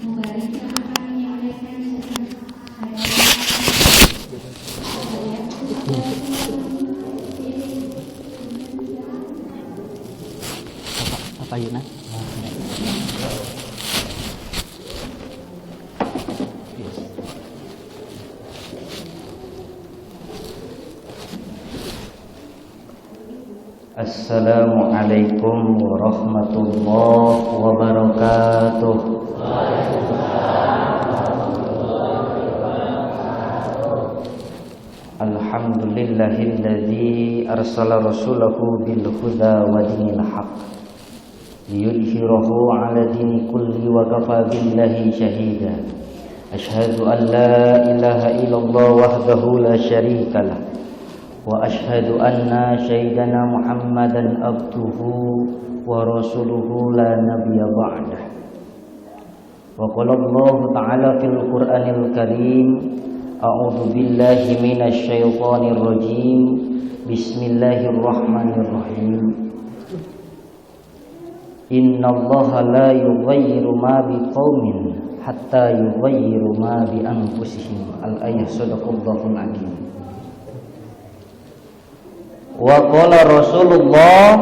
Mubarik yang akan menyampaikan Bapak Yuna. Assalamualaikum warahmatullahi wabarakatuh. Alhamdulillahilladzi arsala rasulahu bil huda wa dinil haqq liyudhhirahu 'ala dini kulli wa kafa billahi syahida. Asyhadu an la ilaha illallah wahdahu la syarika lah wa asyhadu anna sayyidana Muhammadan abduhu wa rasuluhu la nabiyya ba'dah. Wa qala Allah ta'ala fil Qur'anil Karim, a'udzu billahi minasy syaithanir rajim. Bismillahirrahmanirrahim. Innallaha la yughayyiru ma biqaumin hatta yughayyiru ma bi anfusihim. Al-ayah. Sadaqallahul azim. Wa qala Rasulullah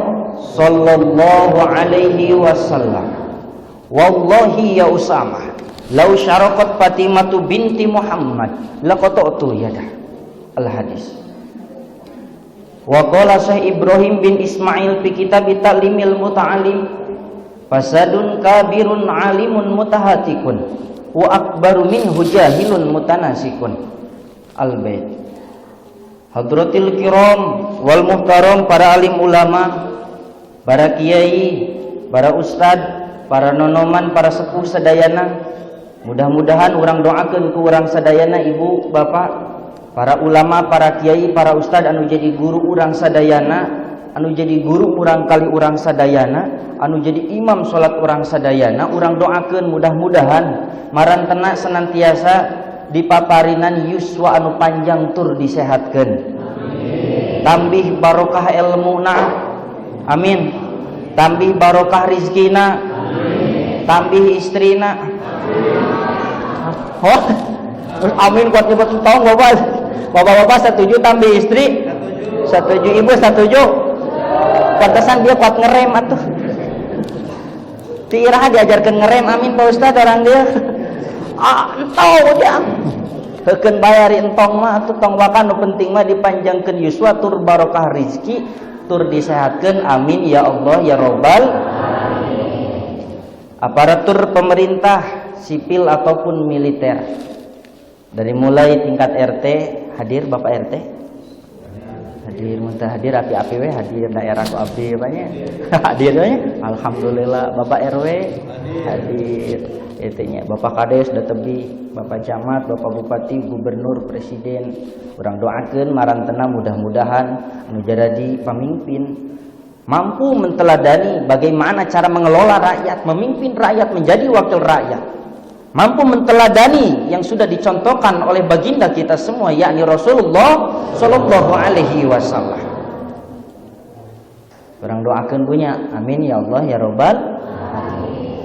sallallahu alaihi wasallam, wallahi ya Usamah, lau syaraqat Fatimatu binti Muhammad laqata'tu yadah. Al-hadis. Wa qala Syekh Ibrahim bin Ismail fi kitab Ta'limil Muta'alim, fasadun kabirun alimun mutahatikun wa akbaru minhu jahilun mutanasikun. Al-bait. Hadratil kiram wal muhtaram, para alim ulama, para kiai, para ustad, para nonoman, para sepuh sadayana. Mudah-mudahan urang doakeun ku urang sadayana, ibu, bapak, para ulama, para kiai, para ustad anu jadi guru urang sadayana, anu jadi guru urang kali urang sadayana, anu jadi imam salat urang sadayana, urang doakeun mudah-mudahan marantena senantiasa dipaparinan yuswa anu panjang tur disehatkeun. Tambih barokah ilmuna. Amin. Tambih barokah rizkina. Tambih istrina. Oh, amin kuat nyebut tong bapak. Bapak-bapak setuju tambih istri? Setuju. Ibu setuju? Pantesan dia kuat ngerem atuh. Ti iraha diajarkeun ngerem, amin Pak Ustaz orang dia. Ah, entong dia. Heukeun bayar entong mah atuh tong wakan, nu penting mah dipanjangkeun yuswa tur barokah rizki tur disehatkeun, amin ya Allah ya robbal. Aparatur pemerintah sipil ataupun militer, dari mulai tingkat RT, hadir Bapak RT, hadir muntah hadir api-api we hadir daerah ku abdi banyak hadir nya, alhamdulillah. Bapak RW hadir, itunya Bapak Kades da tebi, Bapak Camat, Bapak Bupati, Gubernur, Presiden, urang doakeun marantena mudah-mudahan anu jadi pamimpin mampu menteladani bagaimana cara mengelola rakyat, memimpin rakyat, menjadi wakil rakyat, mampu menteladani yang sudah dicontohkan oleh baginda kita semua, yakni Rasulullah Shallallahu Alaihi Wasallam. Urang doakeun punya, amin ya Allah ya robbal.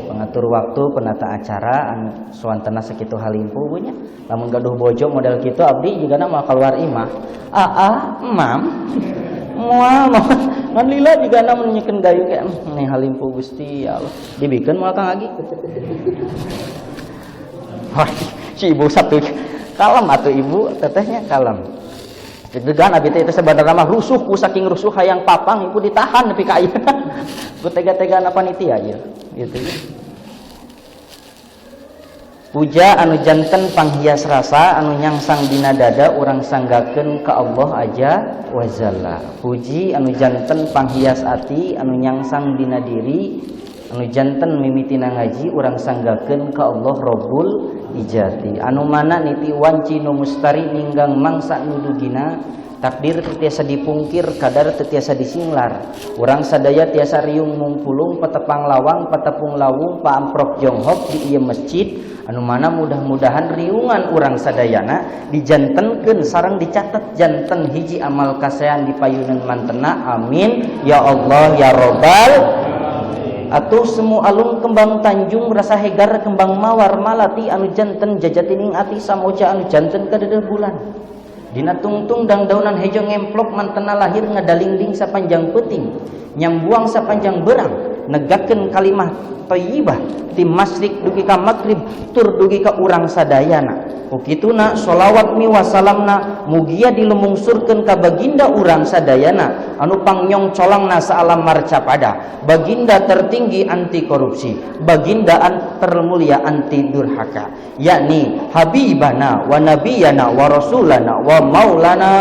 Pengatur waktu, penata acara anu suantena sakitu halimpu punya, lamun gaduh bojo model kitu abdi juga mau keluar imah, aa emam moal ngan lila juga na menyekeun gayu kayak nih halimpu. Gusti ya Allah, dibikeun moal Kang Agi. Wah, si ibu satu kalem atuh, ibu tetehnya kalem. Deg-degan abi teh itu sebenarnya mah, rusuh ku saking rusuh hayang papang ibu ditahan nepi ka ayeuna. Ku tega-tegaan panitia ieu gitu. Puja anu janten panghias rasa anu nyangsang dina dada urang sanggakeun ka Allah aja wazalla. Puji anu janten panghias ati anu nyangsang dina diri anu janten mimitina ngaji urang sanggakeun ka Allah Rabbul Ijati. Anu mana niti wanci nu mustari ninggang mangsa nu dugina, takdir teu tiasa dipungkir, kadar teu tiasa disinglar. Urang sadaya tiasa riung mungpulung patepang lawang, patepung lawung, paamprok jonghok di ieu masjid, anu mana mudah-mudahan riungan urang sadayana dijantenkeun sareng dicatat janten hiji amal kasean di payunan mantena, amin ya Allah ya robbal. Atuh semu alung kembang tanjung, rasa hegar kembang mawar malati anu janten jajatining ati samoja anu janten kadeudeung bulan. Dina tungtung dangdaunan hejo ngemplok mantena lahir ngadalingding sapanjang peuting, nyambuang sapanjang berang, negakeun kalimah thayyibah ti masyrik dugi ka magrib tur dugi ka urang sadayana. Ku kituna sholawat miwa salamna mugia dilumungsurkeun ka baginda urang sadayana anu pangnyong colangna saalam marcapada, baginda tertinggi anti korupsi, baginda termulia anti durhaka, yakni habibana wa nabiyana wa rasulana wa maulana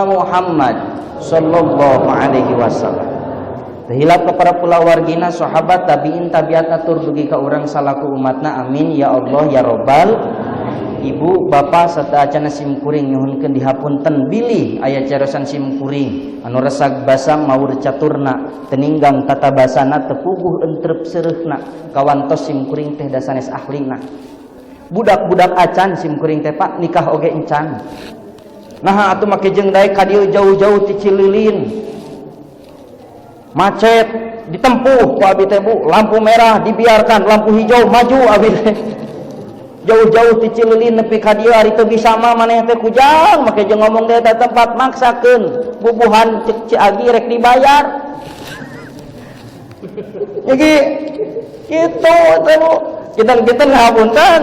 Muhammad sallallahu alaihi wasallam. Terhilap ke para kulawargina, sahabat, tabiin, tabiat, tur dugi ka urang salaku umatna. Amin ya Allah ya robbal. Ibu bapak serta acana simkuring nyuhunkeun dihapunten bilih aya cariosan simkuring anu resag basang maur caturna, teninggang tata basana, tepuguh entrep seureuhna, kawantos simkuring teh da sanes ahlina. Budak-budak acan simkuring teh, Pak, nikah oge encan. Nah, atuh make jeung daek ka dieu jauh-jauh ti Cililin, macet ditempuh ku abi teh, Bu. Lampu merah dibiarkan, lampu hijau maju abi teh. Jauh-jauh ti Cililin nepi ka dieu. Ari teu bisa mah maneh teh kujang make jeung ngomong di eta tempat maksakeun bubuhan cek Ci Agi rek dibayar. Jadi kitu teh, Bu. Kita-kita ngapunten,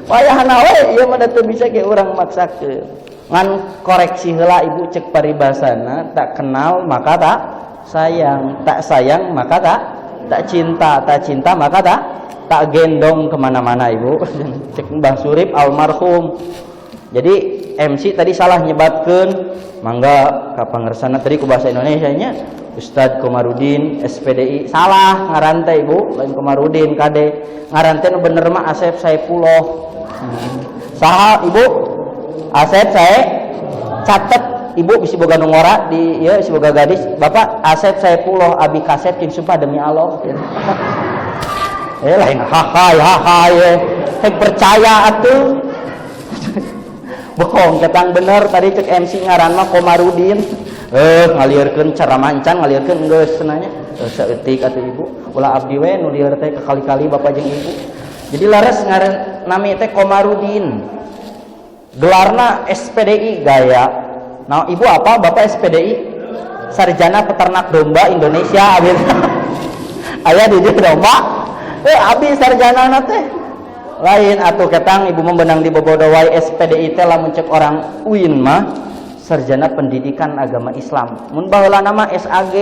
wayahna we ieu mah teu bisa ge urang maksakeun. Ngan koreksi heula, Ibu. Cek paribasana, tak kenal maka tak sayang, tak sayang maka tak tak cinta, tak cinta maka tak tak gendong kemana-mana, Ibu, cek Mbah Surip almarhum. Jadi MC tadi salah nyebatkan, mangga ka pangersana tadi ku bahasa Indonesia nya Ustadz Komarudin SPDI. Salah ngaran teh, Ibu. Lain Komarudin, kade ngaran teh nu bener mah Asep Saipullah. Saha, Ibu? Asep saya catet, Ibu, bisi boga nu ngora di ieu, bisi boga gadis. Bapak Asep Saipullah, abi kasep jeung sumpah demi Allah. Eh, lain hahai hahai, eh percaya atuh. Bohong ketang bener tadi cek MC ngaran mah Komarudin. Eh, ngalieurkeun cara mancan ngalieurkeun geus cenanya. Eh, saeutik atuh, Ibu. Ulah abdi we nu lieur teh kali-kali bapak jeung ibu. Jadi laras ngaran nami teh Komarudin. Gelarna SPDI gaya. Nah, Ibu apa? Bapak SPDI? Sarjana Peternak Domba Indonesia abis. Aya di dieu domba. Eh, abi sarjana teh. Lain atuh ketang ibu membenang di bobodo wae. SPDI teh lamun cek orang UIN mah Sarjana Pendidikan Agama Islam. Mun baheula nama SAG,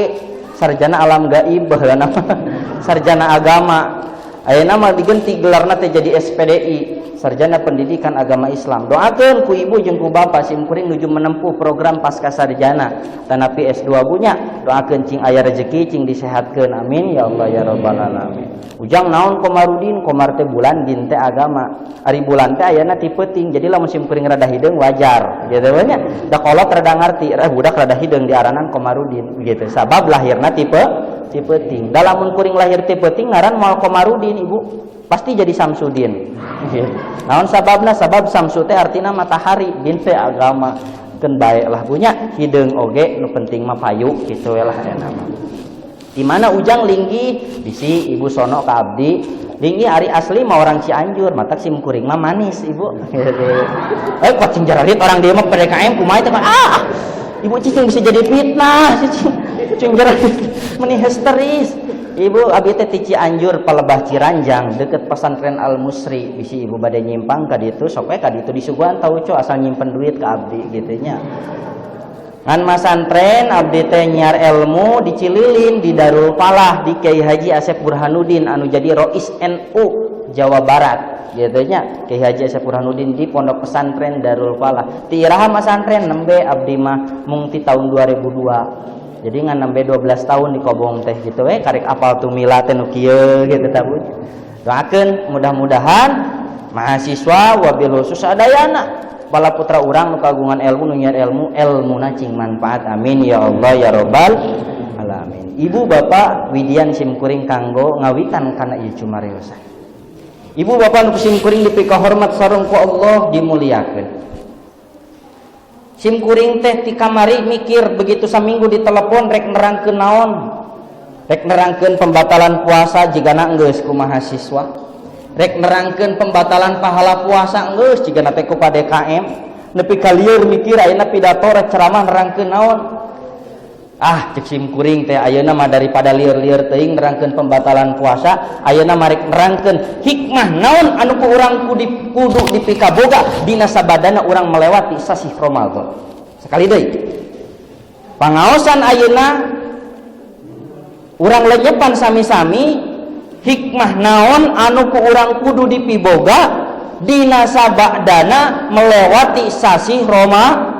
Sarjana Alam Gaib, baheula nama sarjana agama. Ayeuna mah diganti gelarna teh jadi SPDI, Sarjana Pendidikan Agama Islam. Doakeun ku ibu jeung ku bapak, sim kuring nuju menempuh program pasca sarjana tanapi S2 punya. Doakeun cing aya rezeki, cing disehatkeun. Amin ya Allah ya rabbal alamin. Ujang naon Komarudin? Komar teh bulan, din teh agama. Ari bulan teh ayana ti peuting. Jadi lamun sim kuring rada hideung wajar gitu nya. Da kolot rada ngarti, budak rada hideung diaranan Komarudin gitu, sabab lahirna ti peuting. Da lamun kuring lahir ti peuting, ngaran moal Komarudin, Ibu, pasti jadi Samsudin. Naon sababna? Sabab Samsu teh artina matahari, din teh agama. Keun bae lah punya hideung oge, nu penting mah payu kitu we lah aya mah. Di mana Ujang linggih? Bisi ibu sono ka abdi linggih. Ari asli mah orang Cianjur, matak sim kuring mah manis, Ibu. Eh, kok cing jaralit orang dia mah PDKM kumaha teh? Ah, Ibu, cicing bisa jadi fitnah cicing cing jaralit meni histeris. Ibu, abi teh ti Cianjur, Palebah Ciranjang, deket pesantren Al Musri. Bisi ibu bade nyimpang ka ditu, sok we ka ditu, disuguhan tauco asal nyimpen duit ka abdi gitu nya. Ngan masantren abdi teh nyiar ilmu di Cililin, di Darul Falah, di Kiai Haji Asep Burhanuddin anu jadi Rois NU Jawa Barat gitu nya. Kiai Haji Asep Burhanuddin di Pondok Pesantren Darul Falah. Ti iraha masantren? Nembe abdi mah mung ti tahun 2002, jadi ngan nembe 12 tahun di Kobong teh gitu we, karek apal tumila teh nu kieu gitu tabu. Doakeun mudah-mudahan mahasiswa wabil khusus adayana bala putra urang nu kagungan ilmu, nu nyiar ilmu, ilmuna cing manfaat. Amin ya Allah ya robbal alamin. Ibu bapak, widian simkuring kanggo ngawitan kana ieu cumariosan. Ibu bapak nu simkuring dipikahormat sareng ku Allah dimuliakeun, simkuring teh ti kamari mikir begitu saminggu ditelepon rek nerangkeun naon. Rek nerangkeun pembatalan puasa jigana geus ku mahasiswa, rek nerangkeun pembatalan pahala puasa geus jigana teh ku DKM, nepi ka lieur mikir ayeuna pidato rek ceramah nerangkeun naon. Ah, cek sim kuring teh, ayeuna mah daripada lieur-lieur teuing nerangkeun pembatalan puasa, ayeuna mah rek nerangkeun hikmah naon anu ku urang kudu dipikaboga dina sabadana urang melewati sasih Ramadan. Sekali deui, pangaosan ayeuna urang lenyepan sami-sami hikmah naon anu ku urang kudu dipiboga dina sabadana melewati sasih Roma.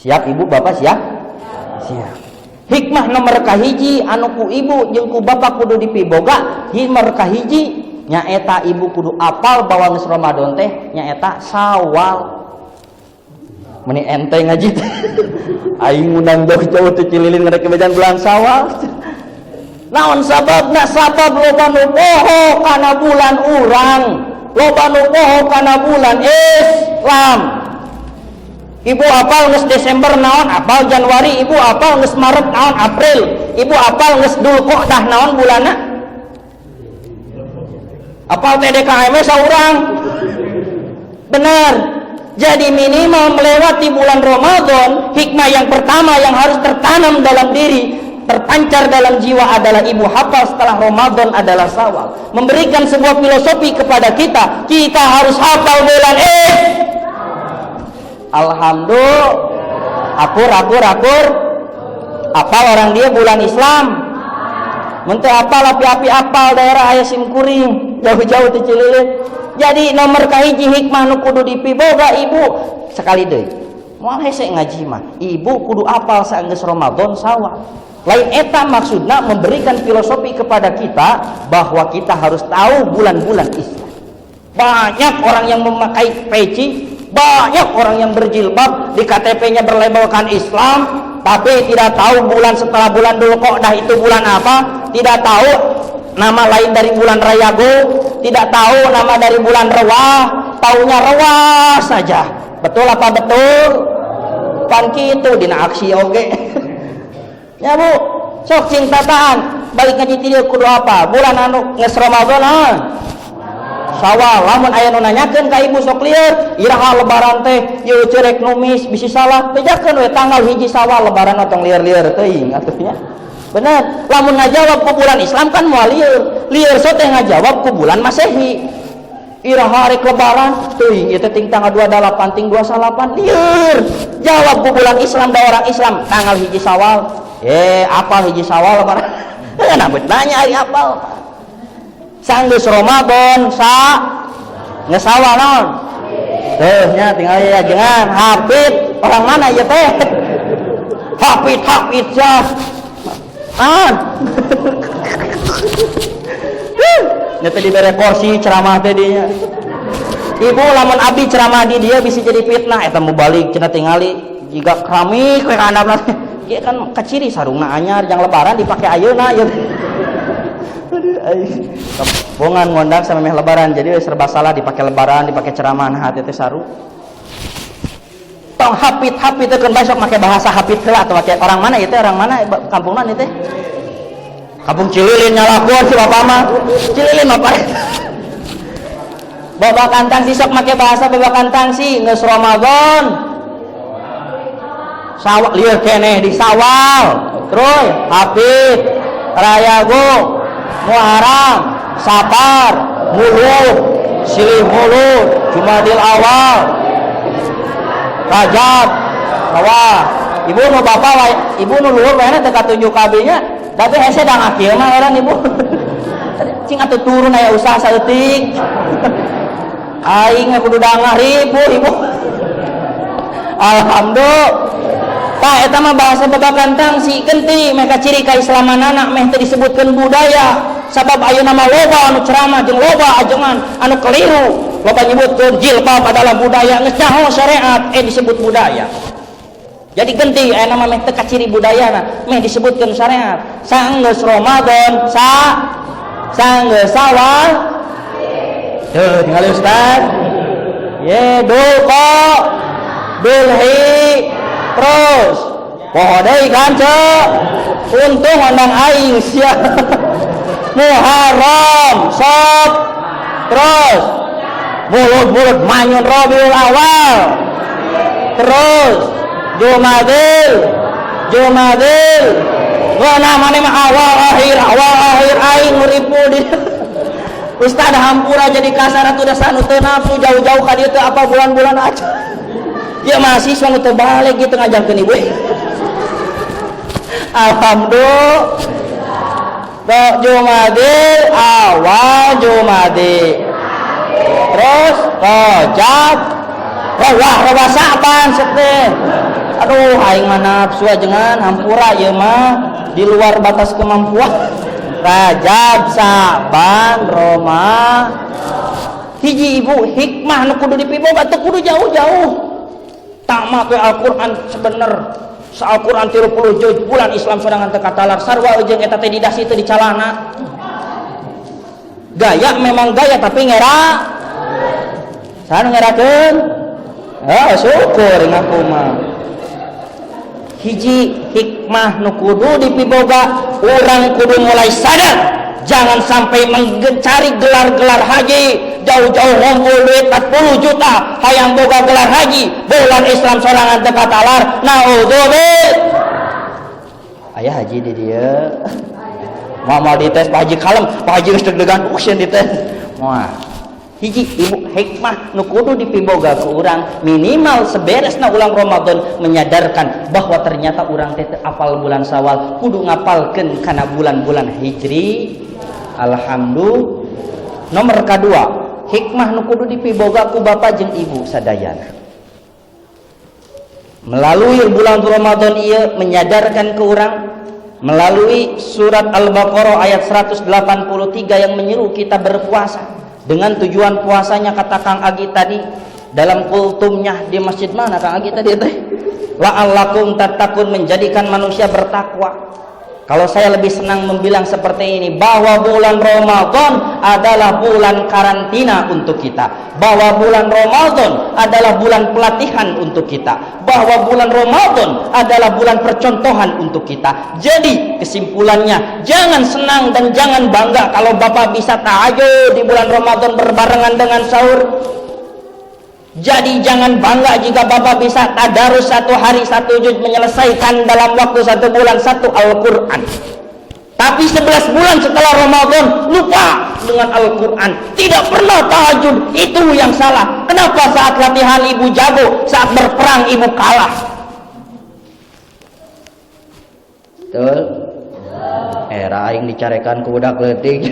Siap, Ibu, Bapak? Siap, siap. Hikmah nomor kahiji anu ku ibu jeung ku bapak kudu dipiboga, nomor kahiji nyaeta ibu kudu apal bahwa geus Ramadan teh nyaeta Sawal. Meni ente ngaji teh, aing ngundang jauh-jauh teh Cililin ngarek kebejan bulan Sawal. Naon sababna? Sabab loba nu poho kana bulan urang, loba nu poho kana bulan Islam. Ibu apal geus Desember naon? Apal Januari? Ibu apal geus Maret naon? April? Ibu apal geus Dulqa'dah naon bulanna? Apal TDKM saurang bener. Jadi minimal melewati bulan Ramadan, hikmah yang pertama yang harus tertanam dalam diri, terpancar dalam jiwa adalah ibu hafal setelah Ramadan adalah Sawal. Memberikan sebuah filosofi kepada kita, kita harus hafal bulan Alhamdulillah. Akur, akur, akur. Apal orang dia bulan Islam. Mun teu apal, api-api apal daerah aya sim kuring, jauh-jauh ti Cililin. Jadi nomor kahiji hikmah nu kudu dipiboga ibu, sekali deui. Moal hese ngaji mah. Ibu kudu apal saenggeus Ramadan Sawal. Lain eta maksudna memberikan filosofi kepada kita bahwa kita harus tahu bulan-bulan Islam. Banyak orang yang memakai peci, banyak orang yang berjilbab, di KTP-nya berlabelkan Islam, tapi tidak tahu bulan setelah bulan Dulqa'dah itu bulan apa, tidak tahu nama lain dari bulan Rayago, tidak tahu nama dari bulan Rewah, taunya Rewah saja. Betul apa betul? Pan kitu dina aksi oge. Ya Bu, sok cing tataan, balik ngaji ti dieu kudu apa? Bulan anu geus Ramadan ah. Sawal. Lamun aya nu nanyakeun ka ibu, sok lieur, iraha lebaran teh, yeuh cerek numis bisi salah, bejakeun we tanggal 1 Sawal lebaran, tong lieur-lieur teuing atuh nya. Bener, lamun ngajawab ku bulan Islam kan moal lieur. Lieur so teh ngajawab ku bulan Masehi. Iraha rek lebaran teuing ieu teh, ting tanggal 28 ting 29, lieur. Jawab ku bulan Islam, da orang Islam tanggal 1 Sawal. Eh, apal 1 Sawal lebaran? Nah, nanya ari apal. Sanggeus Ramadan sa geus Sawal naon? Tuh nya tinggal ya, jangan hafid. Orang mana ieu teh? Hafid, hafid sah. Ah. Nya teh dibere kursi ceramah teh dinya. Ibu, lamun abdi ceramah di dia bisa jadi fitnah eta, balik cenah tingali jiga keramik we ka handapna. Ieu kan kaciri sarungna anyar, jang lebaran dipake ayeuna ieu. Aduh, aing. Bongan ngondang sama meh lebaran, jadi serba salah dipakai lebaran, dipakai ceramah, nah hati teh saru. Tong hafid hafid teh kan besok make bahasa hafid heula atau make orang mana itu, orang mana, kampung mana itu? Kampung Cililin nyalakuan si bapak mah. Cililin bapak. Bapak kantang sih, sok make bahasa bapak kantang sih, geus Ramadan. Sawal, lieur keneh di Sawal. Terus hafid, Rayago, Muharram, Sapar, Mulud, Silih Mulud, Jumadil Awal, Rajab, Sawah. Ibu nu bapak wae, ibu nu luhur wae teh katunjuk kabeh nya, tapi hese da ngakil mah heran ibu. Cing atuh turun, aya usaha saeutik. Aing kudu dangah ribu ibu. Alhamdulillah. Pak, eta mah bahasa babakan tangsi, genti meh ciri kaislamanana meh teu disebutkeun budaya. Sabab ayeuna mah loba anu ceramah jeung loba ajengan anu keliru, loba nyebutkeun jilbab adalah budaya, geus nyaho syariat eh disebut budaya. Jadi genti aya nama meh teu kaciri budayana meh disebutkeun syariat. Sanggeus Ramadan sa sanggeus Sawal. Tuh tinggal Ustaz. Ye dulqa, dulhi, terus Poho deui kan cek. Untung ngondang aing sia. Muharram, sob. Terus mulut-mulut manyun Rabiul Awal. Terus Jumadil, Jumadil. Wah namanya mah awal akhir aing nguripu di. Ustaz hampura jadi kasar atuh da sanu teu nafsu jauh-jauh ka dieu teu apa bulan-bulan aja. Ya mahasiswa nu teu balik gitu ngajarkeun ibu. Alhamdulillah. Jumadil awal Jumadi. Terus Rajab, rawah rawah Sa'ban seteh. Aduh aing mah nafsu ajengan hampura ieu mah di luar batas kemampuan. Rajab, Sa'ban, Roma. Hiji ibu hikmah nu kudu dipiboga teu kudu jauh-jauh. Tamat we Al-Qur'an sebener. Sa Al-Qur'an 30 juz bulan Islam sorangan teu katalar sarua jeung eta teh di dasi teu di calana. Gaya memang gaya tapi ngera. Saha nu ngerakeun? Oh, syukur ngaku mah. Hiji hikmah nu kudu dipiboga, urang kudu mulai sadar jangan sampai mencari gelar-gelar haji jauh-jauh ngumpul duit 40 juta hayang boga gelar haji bulan Islam sorangan teu katalar, naudzubillah. Aya haji di dieu mau dites Pak Haji kalem, Pak Haji geus deg-degan sieun dites. Moal. Hiji ibu hikmah nu kudu dipiboga ku urang minimal seberesna ulang Ramadan menyadarkan bahwa ternyata urang teh teu apal bulan Syawal, kudu ngapalkeun kana bulan-bulan Hijri. Alhamdulillah. Nomor kedua, hikmah nu kudu dipiboga ku bapak jeung ibu sadayana. Melalui bulan Ramadan ieu menyadarkan ke urang melalui surat Al-Baqarah ayat 183 yang menyeru kita berpuasa. Dengan tujuan puasanya kata Kang Agi tadi dalam kultumnya di masjid mana Kang Agi tadi teh? La'allakum tattaqun, menjadikan manusia bertakwa. Kalau saya lebih senang membilang seperti ini, bahwa bulan Ramadan adalah bulan karantina untuk kita, bahwa bulan Ramadan adalah bulan pelatihan untuk kita, bahwa bulan Ramadan adalah bulan percontohan untuk kita. Jadi kesimpulannya, jangan senang dan jangan bangga kalau bapak bisa tahajud di bulan Ramadan berbarengan dengan sahur. Jadi jangan bangga jika bapak bisa tadarus satu hari satu juz, menyelesaikan dalam waktu 1 bulan 1 Al-Quran. Tapi 11 bulan setelah Ramadan lupa dengan Al-Quran, tidak pernah tahajud, itu yang salah. Kenapa saat latihan ibu jago, saat berperang ibu kalah? Betul? Era aing dicarekan ku budak leutik.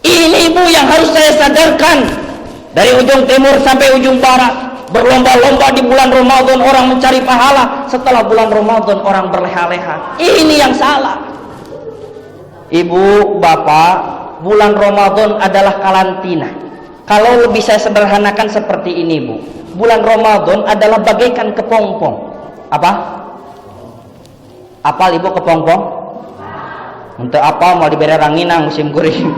Ini ibu yang harus saya sadarkan. Dari ujung timur sampai ujung barat, berlomba-lomba di bulan Ramadan orang mencari pahala, setelah bulan Ramadan orang berleha-leha. Ini yang salah. Ibu, bapak, bulan Ramadan adalah karantina. Kalau lebih saya sederhanakan seperti ini, Bu. Bulan Ramadan adalah bagaikan kepompong. Apa? Apa ibu kepompong? Untuk apa mau diberi ranginang musim kuring?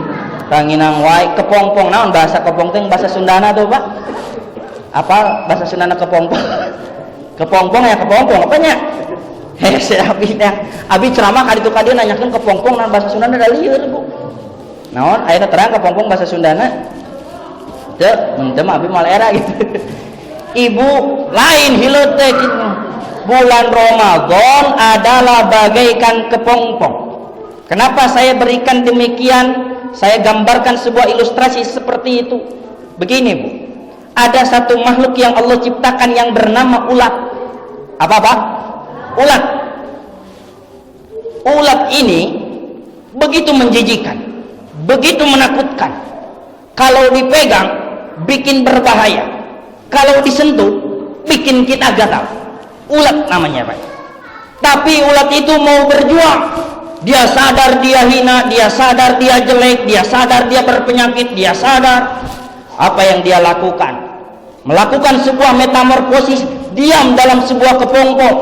Ranginang wae kepompong naon bahasa kepompong bahasa Sundana tuh, Pak? Apa bahasa Sundana kepompong? Kepompong ya kepompong apanya? Hese abi teh. Abi ceramah ka ditu ka dieu nanyakeun kepompong naon bahasa Sundana da lieur, Bu. Naon aya terang kepompong bahasa Sundana? Teu, mun teu mah abi moal era gitu. Ibu lain hileut teh kitu. Bulan Ramadan adalah bagaikan kepompong. Kenapa saya berikan demikian? Saya gambarkan sebuah ilustrasi seperti itu. Begini, Bu. Ada satu makhluk yang Allah ciptakan yang bernama ulat. Apa, Pak? Ulat. Ulat ini begitu menjijikan, begitu menakutkan. Kalau dipegang bikin berbahaya. Kalau disentuh bikin kita gatal. Ulat namanya, Pak. Tapi ulat itu mau berjuang. Dia sadar dia hina, dia sadar dia jelek, dia sadar dia berpenyakit, dia sadar apa yang dia lakukan. Melakukan sebuah metamorfosis, diam dalam sebuah kepompong.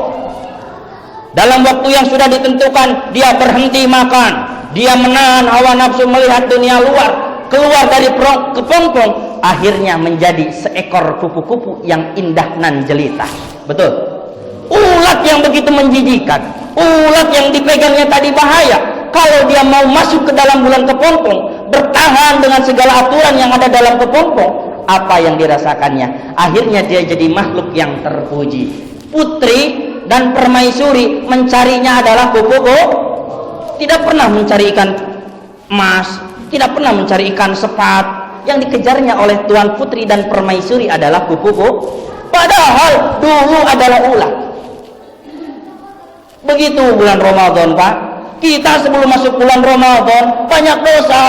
Dalam waktu yang sudah ditentukan, dia berhenti makan, dia menahan hawa nafsu melihat dunia luar, keluar dari kepompong, akhirnya menjadi seekor kupu-kupu yang indah nan jelita. Betul? Ulat yang begitu menjijikan, ulat yang dipegangnya tadi bahaya. Kalau dia mau masuk ke dalam bulan kepompong, bertahan dengan segala aturan yang ada dalam kepompong, apa yang dirasakannya? Akhirnya dia jadi makhluk yang terpuji. Putri dan permaisuri mencarinya adalah kupu-kupu. Tidak pernah mencari ikan emas, tidak pernah mencari ikan sepat. Yang dikejarnya oleh tuan putri dan permaisuri adalah kupu-kupu. Padahal dulu adalah ulat. Begitu bulan Ramadan, Pak. Kita sebelum masuk bulan Ramadan banyak dosa.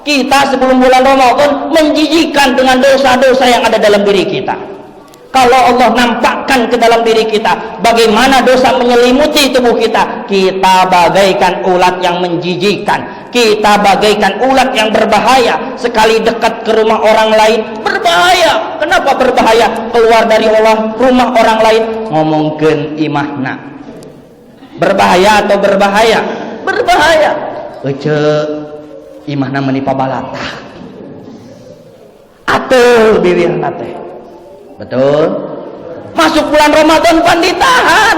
Kita sebelum bulan Ramadan menjijikan dengan dosa-dosa yang ada dalam diri kita. Kalau Allah nampakkan ke dalam diri kita bagaimana dosa menyelimuti tubuh kita, kita bagaikan ulat yang menjijikan, kita bagaikan ulat yang berbahaya. Sekali dekat ke rumah orang lain berbahaya. Kenapa berbahaya? Keluar dari Allah, rumah orang lain ngomongkeun imahna. Berbahaya atau berbahaya? Berbahaya. Ece imahna meuni pabalatah. Ateul bibirna teh. Betul? Masuk bulan Ramadan pan ditahan.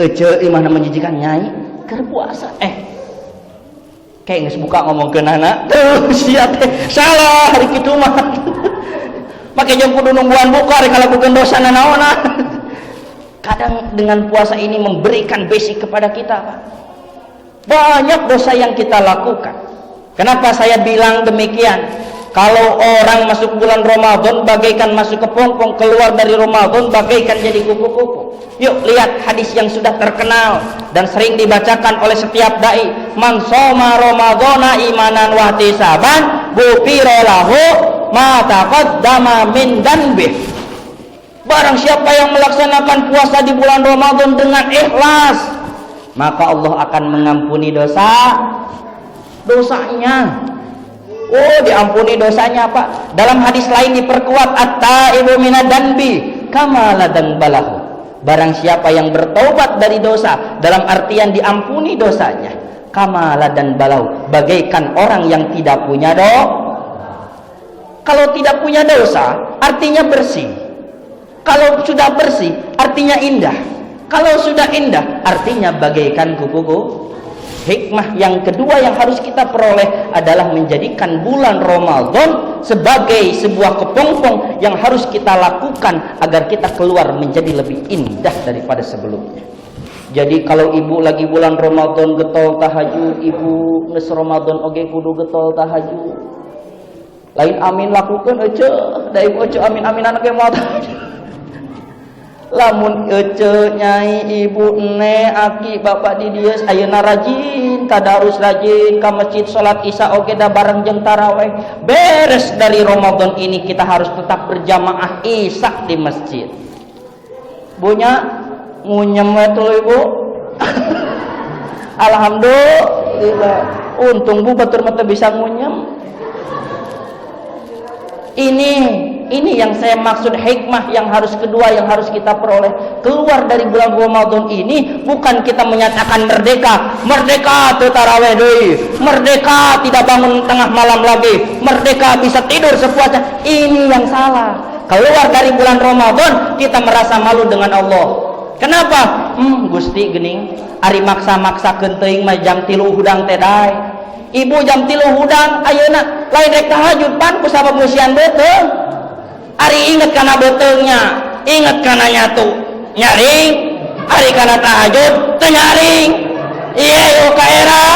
Ece imahna menjijikan, nyai keur puasa. Kayak geus buka ngomongkeun anak. Tuh sia teh salah hari kitu mah. Make jeung kudu nungguan buka rek ngalakukeun dosa nanaonna. Kadang dengan puasa ini memberikan basic kepada kita, Pak. Banyak dosa yang kita lakukan. Kenapa saya bilang demikian? Kalau orang masuk bulan Ramadan bagaikan masuk kepompong, keluar dari Ramadan bagaikan jadi kupu-kupu. Yuk lihat hadis yang sudah terkenal dan sering dibacakan oleh setiap dai. Man shoma Ramadhana imanan wa ihtisaban ghufira lahu ma taqaddama min dzanbih. Barang siapa yang melaksanakan puasa di bulan Ramadan dengan ikhlas, maka Allah akan mengampuni dosa dosanya. Oh, diampuni dosanya, Pak. Dalam hadis lain diperkuat, at-taibu minad dzanbi kama la dzanbalahu. Barang siapa yang bertobat dari dosa, dalam artian diampuni dosanya, kama la dzanbalahu, bagaikan orang yang tidak punya dosa. Kalau tidak punya dosa, artinya bersih. Kalau sudah bersih, artinya indah. Kalau sudah indah, artinya bagaikan kupu-kupu. Hikmah yang kedua yang harus kita peroleh adalah menjadikan bulan Ramadan sebagai sebuah kepompong yang harus kita lakukan agar kita keluar menjadi lebih indah daripada sebelumnya. Jadi kalau ibu lagi bulan Ramadan getol tahajud, ibu geus Ramadan oge kudu getol tahajud. Lain amin lakukan ece, da ibu ece amin amin anak moal tahajud. Lamun ece nyai ibu ne aki bapak di dieu ayeuna rajin tadarus, rajin ka masjid, salat isya oge da bareng jeung taraweh. Beres dari Ramadan ini kita harus tetap berjamaah isya di masjid. Bunya ngunyem we tuh ibu. Alhamdulillah, untung bu batur mah bisa ngunyem. Ini yang saya maksud hikmah yang harus kedua yang harus kita peroleh. Keluar dari bulan Ramadan ini bukan kita menyatakan merdeka, merdeka teu taraweh deui, merdeka tidak bangun tengah malam lagi, merdeka bisa tidur sepuasnya. Ini yang salah. Keluar dari bulan Ramadan kita merasa malu dengan Allah. Kenapa? Gusti gening, ari maksa-maksakeun teuing mah jam 3 hudang teh daek. Ibu jam 3 hudang ayeuna lain rek tahajud pan ku sabab ngeusian beuteung. Ari inget kana beuteungnya, inget kana nyatu, nyaring, ari kana tahajud teu nyaring. Ieu yo ka era.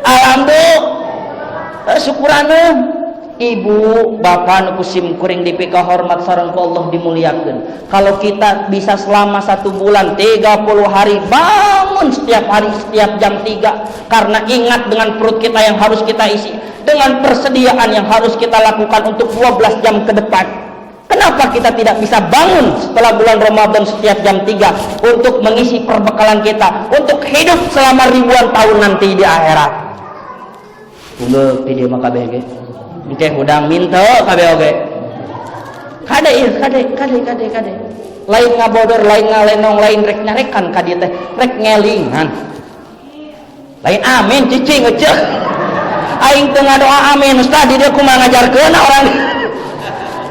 Alhamdulillah. Syukuraneun. Ibu, bapak nu sim kuring dipikahormat sareng ku Allah dimuliakeun. Kalau kita bisa selama satu bulan 30 hari bangun setiap hari setiap jam 3 karena ingat dengan perut kita yang harus kita isi, dengan persediaan yang harus kita lakukan untuk 12 jam ke depan. Kenapa kita tidak bisa bangun setelah bulan Ramadan setiap jam 3 untuk mengisi perbekalan kita untuk hidup selama ribuan tahun nanti di akhirat? Unggul ti dieu mah kabeh ge. Engke hudang minta kabeh oge. Kade ieu, kade, kade, kade, kade. Lain ngabodor, lain ngalenong, lain rek nyarekan ka dieu teh, rek ngelingan. Lain amin cicing eceu. Aing teu ngadoa amin, ustaz di dieu kumaha ngajarkeun orang.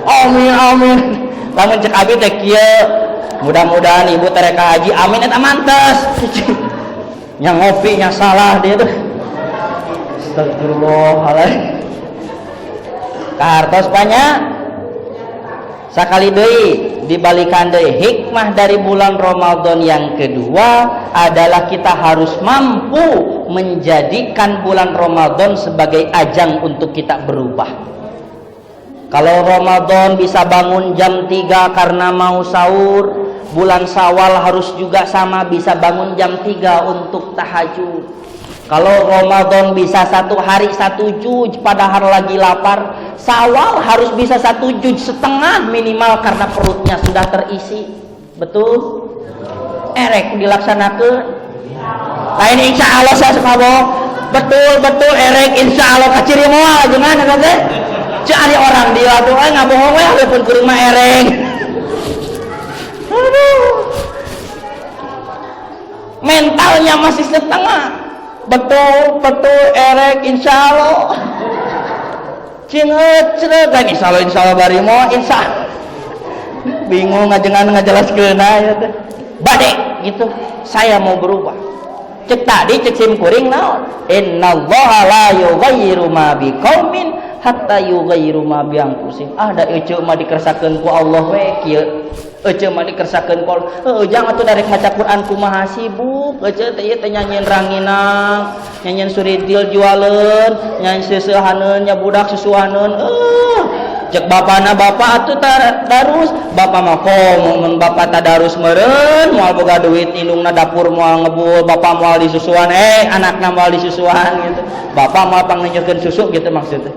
Amin amin. Lamun cek abi teh kieu, Mudah-mudahan ibu tereka haji, amin, eta mantes. Yang ngopinya salah dia tuh. Astagfirullahaladzim. Kartos banyak sakali deui dibalikan deui, hikmah dari bulan Ramadan yang kedua adalah kita harus mampu menjadikan bulan Ramadan sebagai ajang untuk kita berubah. Kalau Ramadan bisa bangun jam 3 karena mau sahur, bulan Syawal harus juga sama, bisa bangun jam 3 untuk tahajud. Kalau Ramadan bisa satu hari satu juz padahal lagi lapar, Syawal harus bisa 1,5 juz minimal karena perutnya sudah terisi. Betul? Erek dilaksanakan? Lain insya Allah saya suka. Betul betul erek insya Allah kaciri moal gimana teh? Cari orang dia tuh eh nggak bohong ya, walaupun kuring mah ereng. Aduh. Mentalnya masih setengah. Betul betul erek insya Allah. Cinget cinget kan insya Allah, insya Allah bari mo insya bingung ngajengan ngajelaskeun ya teh. Bade gitu. Saya mau berubah. Cek tadi, cek sim kuring naon? Innallaha la yughayyiru ma biqaumin hatta yughayyiru ma bi anfusihim. Ah, da eceu mah dikersakeun ku Allah we kieu. Eceu mah dikersakeun ku Allah. Heuh, jangan atuh darek maca Quran kumaha sibuk. Eceu teh ieu teh nyanyian ranginang, nyanyian suridil jualeun, nyanyian seusehaneun nya budak susuhaneun. Cek bapana, bapak atuh tadarus, bapak mah komo mun bapak tadarus meureun moal boga duit, indungna dapur moal ngebul, bapak moal disusuan, eh anakna moal disusuan gitu. Bapak moal pangnunjukkeun susu gitu maksudnya.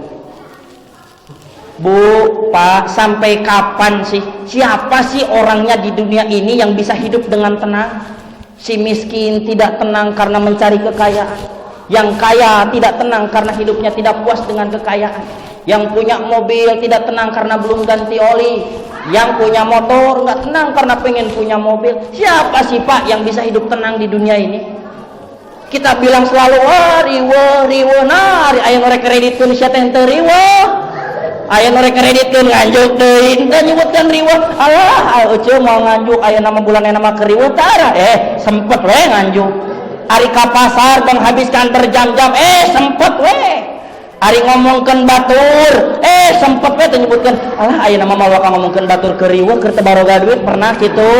Bu, Pak, sampai kapan sih? Siapa sih orangnya di dunia ini yang bisa hidup dengan tenang? Si miskin tidak tenang karena mencari kekayaan. Yang kaya tidak tenang karena hidupnya tidak puas dengan kekayaan. Yang punya mobil tidak tenang karena belum ganti oli. Yang punya motor nggak tenang karena pengen punya mobil. Siapa sih, Pak, yang bisa hidup tenang di dunia ini? Kita bilang selalu, wah, riweuh, riweuh, nah, aya nu rek kreditkeun sia teh henteu riweuh. Aya nu rek kreditkeun nganjuk deui, henteu nyebutkeun riweuh. Alah, eceu mau nganjuk aya nama bulan nama keur riweuh tara. Eh, sempet we nganjuk. Ari ka pasar menghabiskan berjam-jam, eh sempet we. Ari ngomongkeun batur, eh sempet we teu nyebutkeun. Alah, aya nama mah bakal ngomongkeun batur keur riweuh keur teu baroga duit, pernah kitu.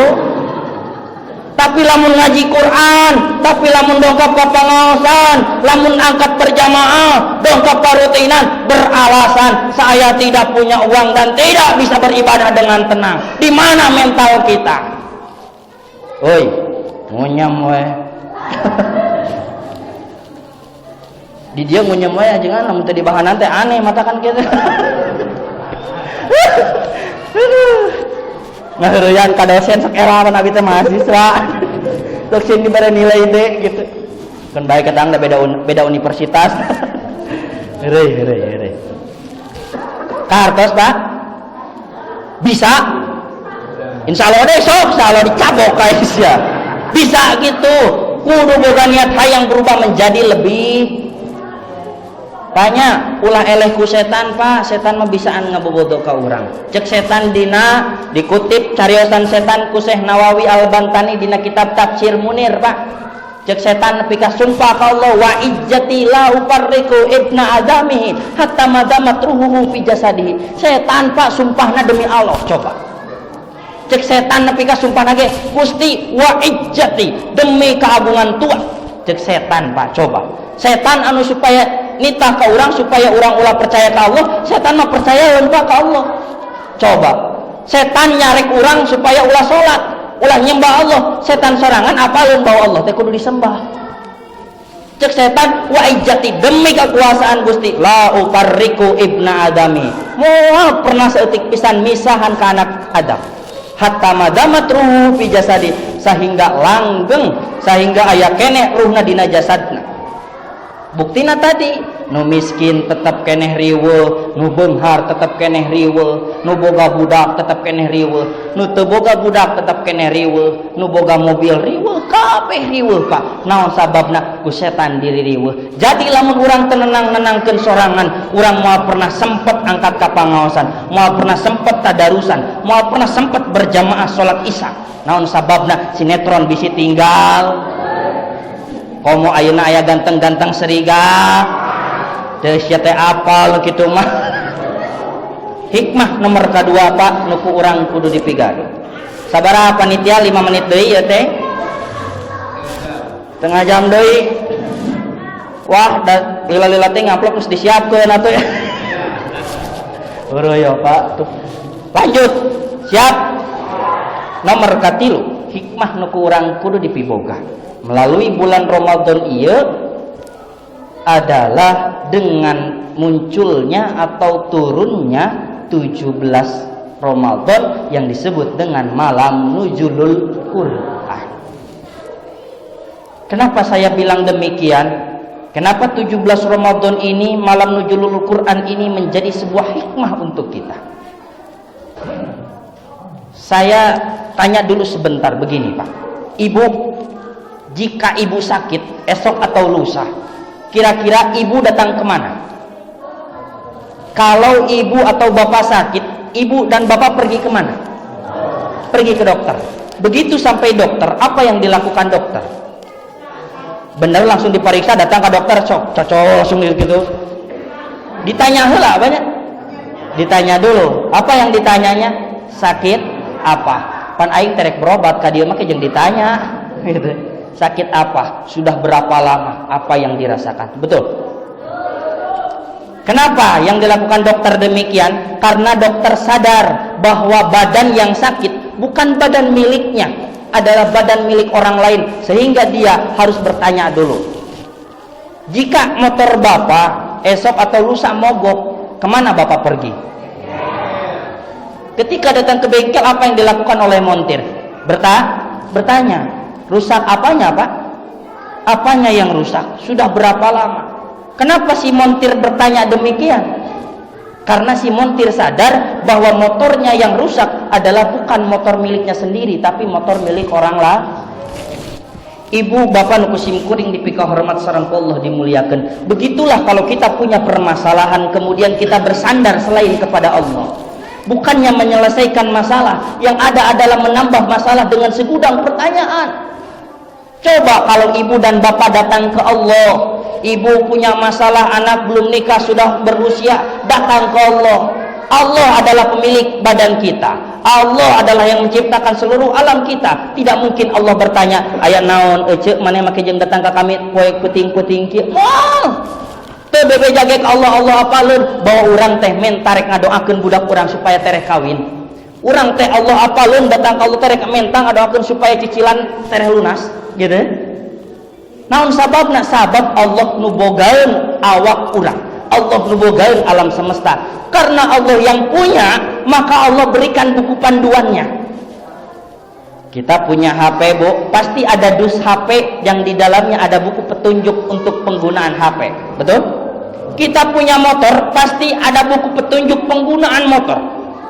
Tapi lamun ngaji Quran, tapi lamun dongkap ka pangaosan, lamun angkat berjamaah, dongkap rutinan, beralasan saya tidak punya uang dan tidak bisa beribadah dengan tenang. Di mana mental kita? Oi, ngunyam we. Di dia ngunyam we jangan lamun teu dibahanan teh aneh mata kan kitu. Ngaheureuyan ka dosen sok era abi teh mahasiswa. Dosen dibere nilai deh gitu. Kan baik ketang beda beda universitas. Heureuy heureuy heureuy. Kartos, Pak? Bisa? Insya Allah deh sok, insya Allah dicabok guys ya. Bisa gitu. Kudu boga niat hayang berubah menjadi lebih. Tanya, ulah eleh ku setan, Pak. Setan mah bisaan ngabobodo ka urang. Cek setan dina dikutip cariosan setan ku Syekh Nawawi Al-Bantani dina kitab Tafsir Munir, Pak. Cek setan nepi ka sumpah ka Allah, wa izzati la ufarriqu ibna adamihi hatta madamat ruhuhu fi jasadihi. Setan, Pak, sumpahna demi Allah, coba. Cek setan nepi ka sumpahna ge, Gusti, wa izzati, demi keagungan Tuhan. Cek setan, Pak, coba. Setan anu supaya nitah ke orang supaya orang ulah percaya ke Allah, setan mah percaya Pak ke Allah. Coba. Setan nyarek orang supaya ulah sholat, ulah nyembah Allah. Setan sorangan apaleun bahwa Allah teh kudu disembah. Cek setan, wa izzati, demi kekuasaan Gusti, la ufarriqu ibna adami, moal pernah seetik pisan misahan ke anak Adam, hatta madamat ruhu fi jasadi, sehingga langgeng, sehingga aya keneh ruhna dina jasadna. Buktina tadi, nu miskin tetap keneh riweuh, nu beunghar tetap keneh riweuh, nu boga budak tetap keneh riweuh, nu teu boga budak tetap keneh riweuh, nu boga mobil riweuh, kabeh riweuh, Pak. Naon sababna? Ku setan diri riweuh. Jadi lamun urang teu nenang-nenangkeun sorangan, urang moal pernah sempet angkat ka pangaosan, moal pernah sempet tadarusan, moal pernah sempet berjamaah salat Isya. Naon sababna? Sinetron bisi tinggal. Komo ayeuna aya ganteng-ganteng serigala. Teu sia teh apal kitu mah. Hikmah nomor kedua, Pak, nu ku urang kudu dipigadu. Sabaraha panitia, 5 menit deui ya teh? Setengah jam deui. Wah, da lila-lila teh ngamplop geus disiapkeun atuh ya. Heureuyeuh, Pak, tuh. Lanjut. Siap. Nomor katilu, hikmah nu ku urang kudu dipiboga melalui bulan Ramadan ieu adalah dengan munculnya atau turunnya 17 Ramadan yang disebut dengan malam nuzulul Quran. Kenapa saya bilang demikian? Kenapa 17 Ramadan ini, malam nuzulul Quran ini menjadi sebuah hikmah untuk kita? Saya tanya dulu sebentar begini, Pak. Ibu, jika ibu sakit esok atau lusa, kira-kira ibu datang kemana? Kalau ibu atau bapak sakit, ibu dan bapak pergi kemana? Pergi ke dokter. Begitu sampai dokter, apa yang dilakukan dokter? Benar langsung diperiksa, datang ke dokter, cok, cocok langsung gitu. Ditanya heula banyak. Ditanya dulu. Apa yang ditanyanya? Sakit apa? Pan aing teh rek berobat ka dieu mah jeung ditanya gitu. Sakit apa? Sudah berapa lama? Apa yang dirasakan? Betul. Kenapa yang dilakukan dokter demikian? Karena dokter sadar bahwa badan yang sakit bukan badan miliknya, adalah badan milik orang lain, sehingga dia harus bertanya dulu. Jika motor bapak esok atau lusa mogok, kemana bapak pergi? Ketika datang ke bengkel, apa yang dilakukan oleh montir? Bertanya, rusak apanya, Pak? Apanya yang rusak? Sudah berapa lama? Kenapa si montir bertanya demikian? Karena si montir sadar bahwa motornya yang rusak adalah bukan motor miliknya sendiri, tapi motor milik orang lah. Ibu bapak nu ku simkuring dipika hormat sareng Allah dimuliakan. Begitulah kalau kita punya permasalahan, kemudian kita bersandar selain kepada Allah. Bukannya menyelesaikan masalah, yang ada adalah menambah masalah dengan segudang pertanyaan. Coba kalau ibu dan bapak datang ke Allah, ibu punya masalah anak belum nikah sudah berusia, datang ke Allah. Allah adalah pemilik badan kita. Allah adalah yang menciptakan seluruh alam kita. Tidak mungkin Allah bertanya, "Aya naon ece maneh make jeung datang ka kami poe peuting-peuting kieu?" Moal. Teu bebeja ge ka Allah, Allah apaleun bahwa urang teh menta rek ngadoakeun budak urang supaya tereh kawin. Urang teh Allah apaleun datang ka Allah teh rek menta ngadoakeun supaya cicilan tereh lunas, gitu. Naon sababna? Sabab Allah nu bogaeun awak urang. Allah nu bogaeun alam semesta. Karena Allah yang punya, maka Allah berikan buku panduannya. Kita punya HP, Bu, pasti ada dus HP yang di dalamnya ada buku petunjuk untuk penggunaan HP. Betul? Kita punya motor, pasti ada buku petunjuk penggunaan motor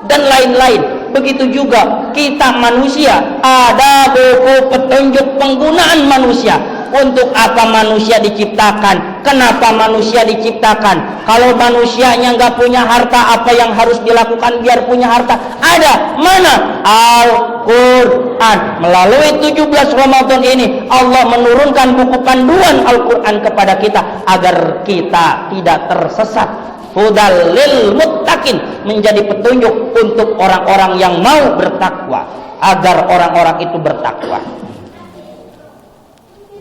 dan lain-lain. Begitu juga kita manusia, ada buku petunjuk penggunaan manusia. Untuk apa manusia diciptakan? Kenapa manusia diciptakan? Kalau manusianya nggak punya harta, apa yang harus dilakukan biar punya harta? Ada mana? Al-Quran. Melalui 17 Ramadan ini Allah menurunkan buku panduan Al-Quran kepada kita agar kita tidak tersesat. Hudal lil muttaqin, menjadi petunjuk untuk orang-orang yang mau bertakwa, agar orang-orang itu bertakwa.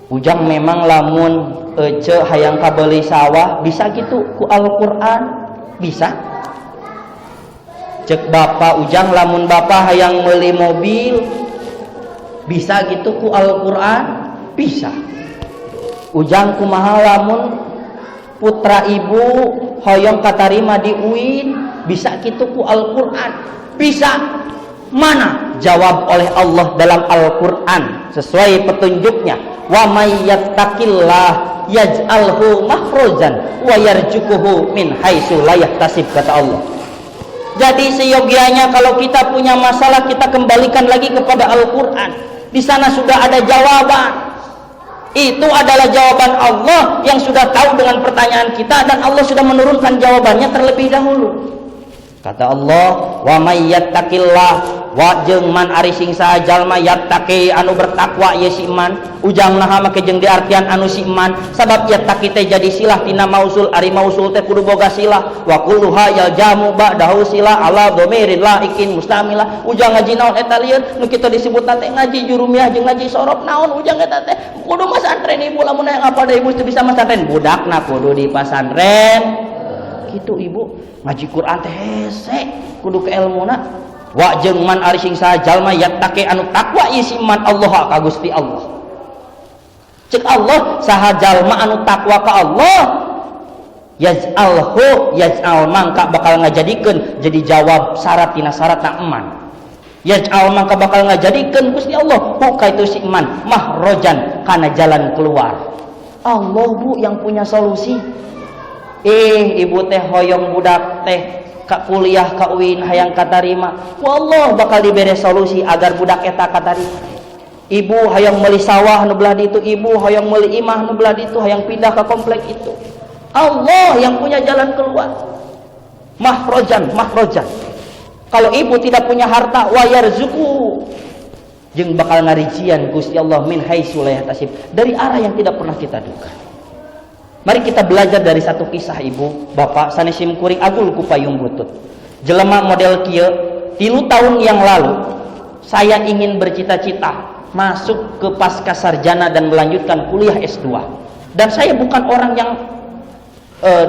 Ujang memang lamun ece hayang kabeli sawah bisa gitu ku Al-Quran, bisa. Cek bapak ujang lamun bapak hayang beli mobil bisa gitu ku Al-Quran, bisa. Ujang kumaha lamun putra ibu hoyong katarima di UIN bisa gitu ku Al-Quran, bisa. Mana jawab oleh Allah dalam Al-Quran sesuai petunjuknya, wa may yattaqillah yaj'alhu makhrajan wa yarzuqhu min haitsu la yahtasib, kata Allah. Jadi seyogianya kalau kita punya masalah, kita kembalikan lagi kepada Al-Quran. Di sana sudah ada jawaban. Itu adalah jawaban Allah yang sudah tahu dengan pertanyaan kita, dan Allah sudah menurunkan jawabannya terlebih dahulu. Kata Allah, wa may yattaqillah, wa jeung man ari sing saha jalma, yattaqi anu bertakwa ye si man. Ujang naha make jeung diartian anu si man? Sabab yattaqi teh jadi silah tina mausul, ari mausul teh kudu boga silah. Wa kulluha yaljamu ba'dahu silah ala dhamirin laikin mustamila. Ujang ngaji naon eta lieur nu kitu disebutna teh ngaji jurumiyah jeung ngaji sorof naon ujang eta teh? Kudu masantren ibu, lamun hayang apa da ibu teu bisa masantren, budakna kudu di pasantren gitu. Ibu ngaji Quran teh hese, kudu ke elmuna. Wa jeung man ari sing saha jalma, yattaqi anu takwa ieu si man, Allah ka Gusti Allah. Cek Allah, saha jalma anu takwa ka Allah, yaj'alhu, yaj'al mangka bakal ngajadikeun, jadi jawab syarat tina syarat na eman, yaj'al mangka bakal ngajadikeun Gusti Allah hu ka itu si eman, mahrojan kana jalan keluar. Allah, Bu, yang punya solusi. Ibu teh hoyong budak teh ka kuliah ka UIN, hayang katarima, wallah bakal diberi solusi agar budak eta katarima. Ibu hayang meuli sawah nu belah ditu, ibu hayang meuli imah nu belah ditu, hayang pindah ke komplek itu, Allah yang punya jalan keluar. Mahrojan, mahrojan. Kalau ibu tidak punya harta, wayarzuqhu jeung bakal ngarijian Gusti Allah, min haitsu la yahtasib, dari arah yang tidak pernah kita duga. Mari kita belajar dari satu kisah, ibu, bapak, sanes sim kuring agul ku payung butut. Jelema model kieu, 3 tahun yang lalu saya ingin bercita-cita masuk ke pasca sarjana dan melanjutkan kuliah S2. Dan saya bukan orang yang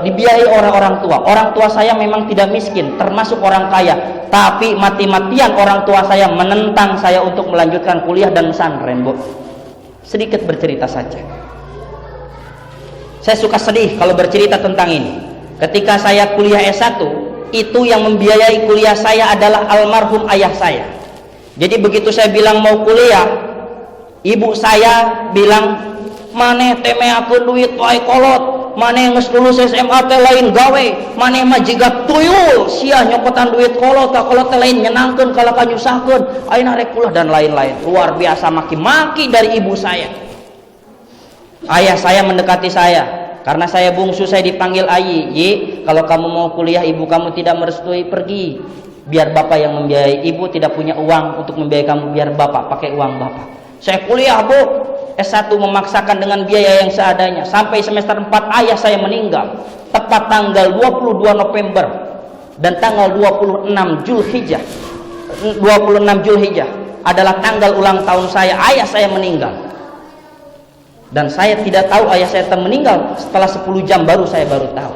dibiayai oleh orang tua. Orang tua saya memang tidak miskin, termasuk orang kaya. Tapi mati-matian orang tua saya menentang saya untuk melanjutkan kuliah dan pesantren, Bu. Sedikit bercerita saja. Saya suka sedih kalau bercerita tentang ini. Ketika saya kuliah S1, itu yang membiayai kuliah saya adalah almarhum ayah saya. Jadi begitu saya bilang mau kuliah, ibu saya bilang, "Maneh teh meakeun duit wae kolot, maneh geus lulus SMA teh lain gawe, maneh mah jiga tuyul, sia nyokotan duit kolot, ka kolot teh lain nyenangkeun kalah ka nyusahkeun, ayeuna rek kuliah," dan lain-lain. Luar biasa maki-maki dari ibu saya. Ayah saya mendekati saya, karena saya bungsu saya dipanggil Ayi. "Yi, kalau kamu mau kuliah, ibu kamu tidak merestui, pergi. Biar bapak yang membiayai. Ibu tidak punya uang untuk membiayai kamu, biar bapak pakai uang bapak." Saya kuliah, Bu, S1 memaksakan dengan biaya yang seadanya. Sampai semester 4 ayah saya meninggal. Tepat tanggal 22 November dan tanggal 26 Julhijjah. 26 Julhijjah adalah tanggal ulang tahun saya, ayah saya meninggal. Dan saya tidak tahu ayah saya meninggal, setelah 10 jam baru saya baru tahu.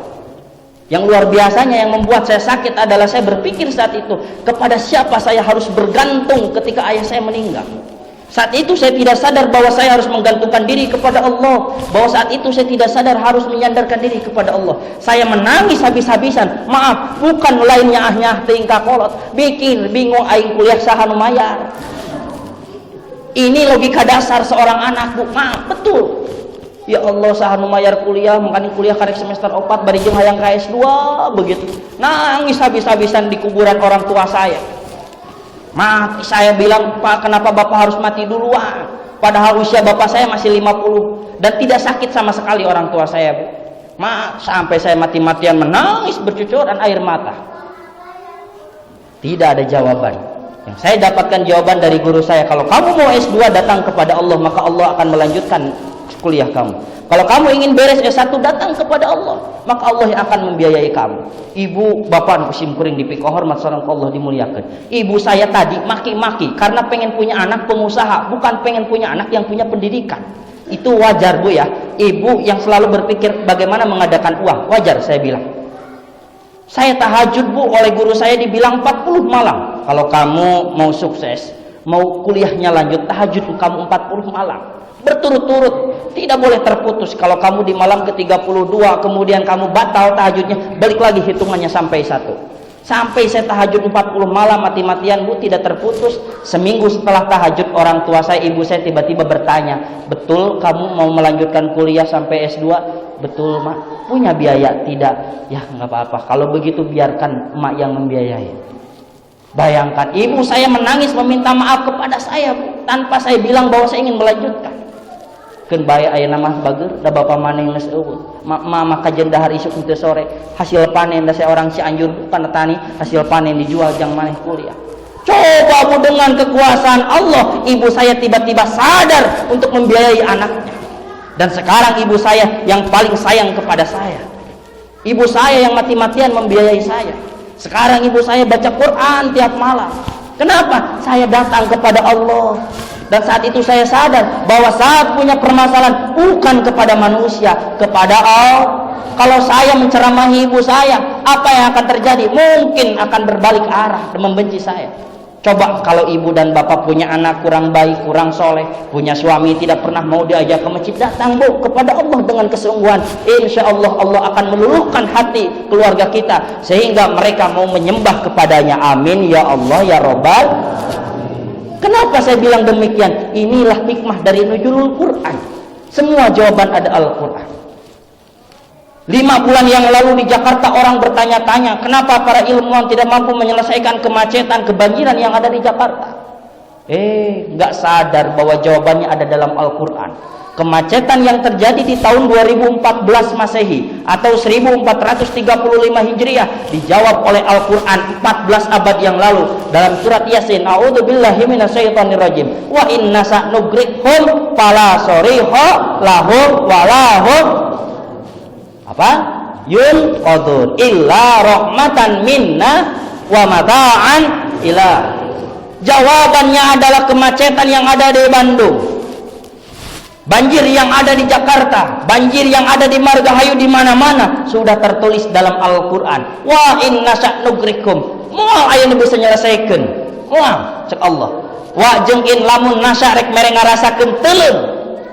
Yang luar biasanya yang membuat saya sakit adalah saya berpikir saat itu, kepada siapa saya harus bergantung ketika ayah saya meninggal. Saat itu saya tidak sadar bahwa saya harus menggantungkan diri kepada Allah. Bahwa saat itu saya tidak sadar harus menyandarkan diri kepada Allah. Saya menangis habis-habisan. Maaf, bukan lain nyaah-nyaah teuing ka kolot. Bikin bingung, aing kuliah saha nu mayar. Ini logika dasar seorang anak, Bu. Maaf, betul. Ya Allah, saha nu mayar kuliah, makanya kuliah karek semester 4 bari jeung hayang ka S2 begitu. Nangis habis-habisan di kuburan orang tua saya. Maaf, saya bilang, "Pak, kenapa Bapak harus mati duluan?" Padahal usia bapak saya masih 50 dan tidak sakit sama sekali orang tua saya, Bu. Maaf, sampai saya mati-matian menangis bercucuran air mata. Tidak ada jawaban. Yang saya dapatkan jawaban dari guru saya, "Kalau kamu mau S2, datang kepada Allah, maka Allah akan melanjutkan kuliah kamu. Kalau kamu ingin beres S1, datang kepada Allah, maka Allah yang akan membiayai kamu." Ibu, bapak nu sim kuring dipikahormat sareng Allah dimuliakan. Ibu saya tadi maki-maki karena pengen punya anak pengusaha, bukan pengen punya anak yang punya pendidikan. Itu wajar, Bu, ya. Ibu yang selalu berpikir bagaimana mengadakan uang, wajar saya bilang. Saya tahajud, Bu, oleh guru saya dibilang 40 malam. "Kalau kamu mau sukses, mau kuliahnya lanjut, tahajud kamu 40 malam berturut-turut, tidak boleh terputus. Kalau kamu di malam ke-32 kemudian kamu batal tahajudnya, balik lagi hitungannya sampai satu." Sampai saya tahajud 40 malam mati-matian, Bu, tidak terputus. Seminggu setelah tahajud, orang tua saya, ibu saya tiba-tiba bertanya, "Betul kamu mau melanjutkan kuliah sampai S2?" "Betul, Mak." "Punya biaya?" "Tidak." "Ya nggak apa-apa, kalau begitu biarkan emak yang membiayai." Bayangkan, ibu saya menangis meminta maaf kepada saya, Bu, tanpa saya bilang bahwa saya ingin melanjutkan. Keun bae ayeuna mah bager, da bapa maneh geus euweuh. Mama kajen dahar isuk teu sore, hasil panen da saya orang Cianjur bukan tani, hasil panen dijual jang maneh kuliah. Coba Bu, dengan kekuasaan Allah, ibu saya tiba-tiba sadar untuk membiayai anaknya. Dan sekarang ibu saya yang paling sayang kepada saya. Ibu saya yang mati-matian membiayai saya. Sekarang ibu saya baca Quran tiap malam. Kenapa? Saya datang kepada Allah. Dan saat itu saya sadar bahwa saat punya permasalahan bukan kepada manusia, kepada Allah. Kalau saya menceramahi ibu saya, apa yang akan terjadi? Mungkin akan berbalik arah dan membenci saya. Coba kalau ibu dan bapak punya anak kurang baik, kurang soleh, punya suami tidak pernah mau diajak ke masjid, datang Bu kepada Allah dengan kesungguhan. Insya Allah Allah akan meluluhkan hati keluarga kita sehingga mereka mau menyembah kepadanya. Amin ya Allah ya Robbal. Kenapa saya bilang demikian? Inilah hikmah dari nuzulul Quran. Semua jawaban ada Al-Quran. 5 bulan yang lalu di Jakarta orang bertanya-tanya, kenapa para ilmuwan tidak mampu menyelesaikan kemacetan, kebanjiran yang ada di Jakarta? Eh, nggak sadar bahwa jawabannya ada dalam Al-Quran. Kemacetan yang terjadi di tahun 2014 Masehi atau 1435 Hijriah dijawab oleh Al-Quran 14 abad yang lalu dalam surat Yasin. A'udzubillahi minasyaitonirrajim. Wa in nasya nughriqhum fala shorikha lahum walahum apa yunqadzun illa rahmatan minna wa mata'an ila. Jawabannya adalah kemacetan yang ada di Bandung, banjir yang ada di Jakarta, banjir yang ada di Margahayu, di mana-mana sudah tertulis dalam Al-Quran. Wa in nasya nughriqhum, moal aya nu bisa nyelesaikeun, moal, cek Allah. Wa jeung in lamun nasya rek mere ngarasakeun teuleum,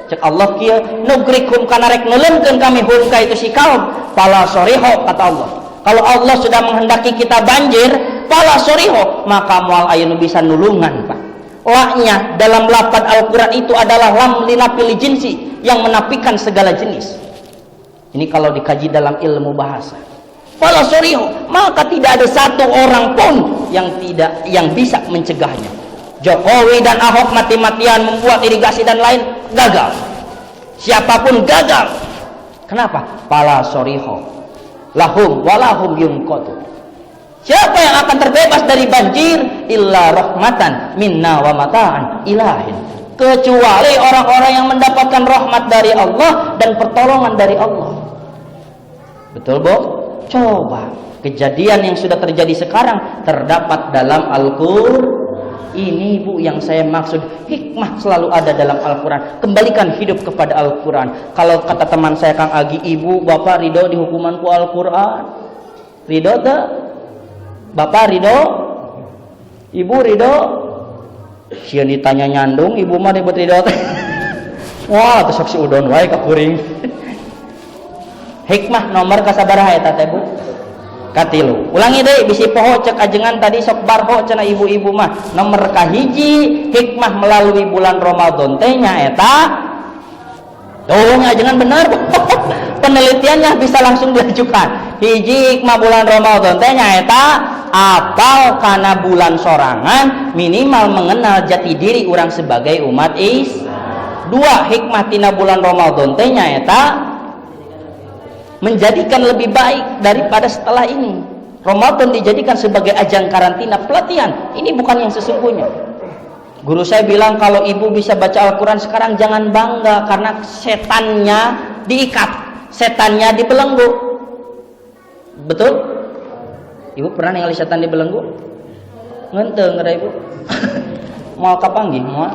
cek Allah kieu, nughriqhum kana rek neuleumkeun kami hum ka itu si kaum, fala shorikha, kata Allah. Kalau Allah sudah menghendaki kita banjir, fala shorikha, maka moal aya nu bisa nulungan, Pak. La-nya dalam lafaz Al-Quran itu adalah lam linafyil jinsi yang menafikan segala jenis. Ini kalau dikaji dalam ilmu bahasa. Fala shorikha, maka tidak ada satu orang pun yang tidak yang bisa mencegahnya. Jokowi dan Ahok mati-matian membuat irigasi dan lain, gagal. Siapapun gagal. Kenapa? Fala shorikha lahum walahum yunqadzun. Siapa yang akan terbebas dari banjir? Illa rahmatan minna wa mata'an ilahin. Kecuali orang-orang yang mendapatkan rahmat dari Allah dan pertolongan dari Allah. Betul, Bu? Coba kejadian yang sudah terjadi sekarang terdapat dalam Al-Qur'an. Ini Bu yang saya maksud, hikmah selalu ada dalam Al-Quran. Kembalikan hidup kepada Al-Quran. Kalau kata teman saya Kang Agi, "Ibu, Bapak ridho dihukuman ku Al-Quran? Ridho tak? Bapak ridho? Ibu ridho?" Sieun ditanya nyandung, ibu mah ribet ridho teh. Wah, terus si udon wae ka kuring. Hikmah nomor kasabaraha eta teh, Bu? Katilu. Ulangi deh, bisi poho cek ajengan tadi sok barho cenah ibu-ibu mah. Nomor kahiji, hikmah melalui bulan Ramadan teh nyaeta. Oh, ajengan bener. Penelitiannya bisa langsung diajukan. Hiji, hikmah bulan Ramadan teh nyaeta apal kana bulan sorangan, minimal mengenal jati diri orang sebagai umat is. Dua, hikmah tina bulan Ramadan teh nyaeta menjadikan lebih baik daripada setelah ini. Ramadan dijadikan sebagai ajang karantina pelatihan. Ini bukan yang sesungguhnya. Guru saya bilang, kalau ibu bisa baca Al-Quran sekarang jangan bangga, karena setannya diikat, setannya dibelenggu. Betul? Ibu pernah ningali setan dibelenggu? Ngenteng ngera ibu. Mau kapanggih? Mau?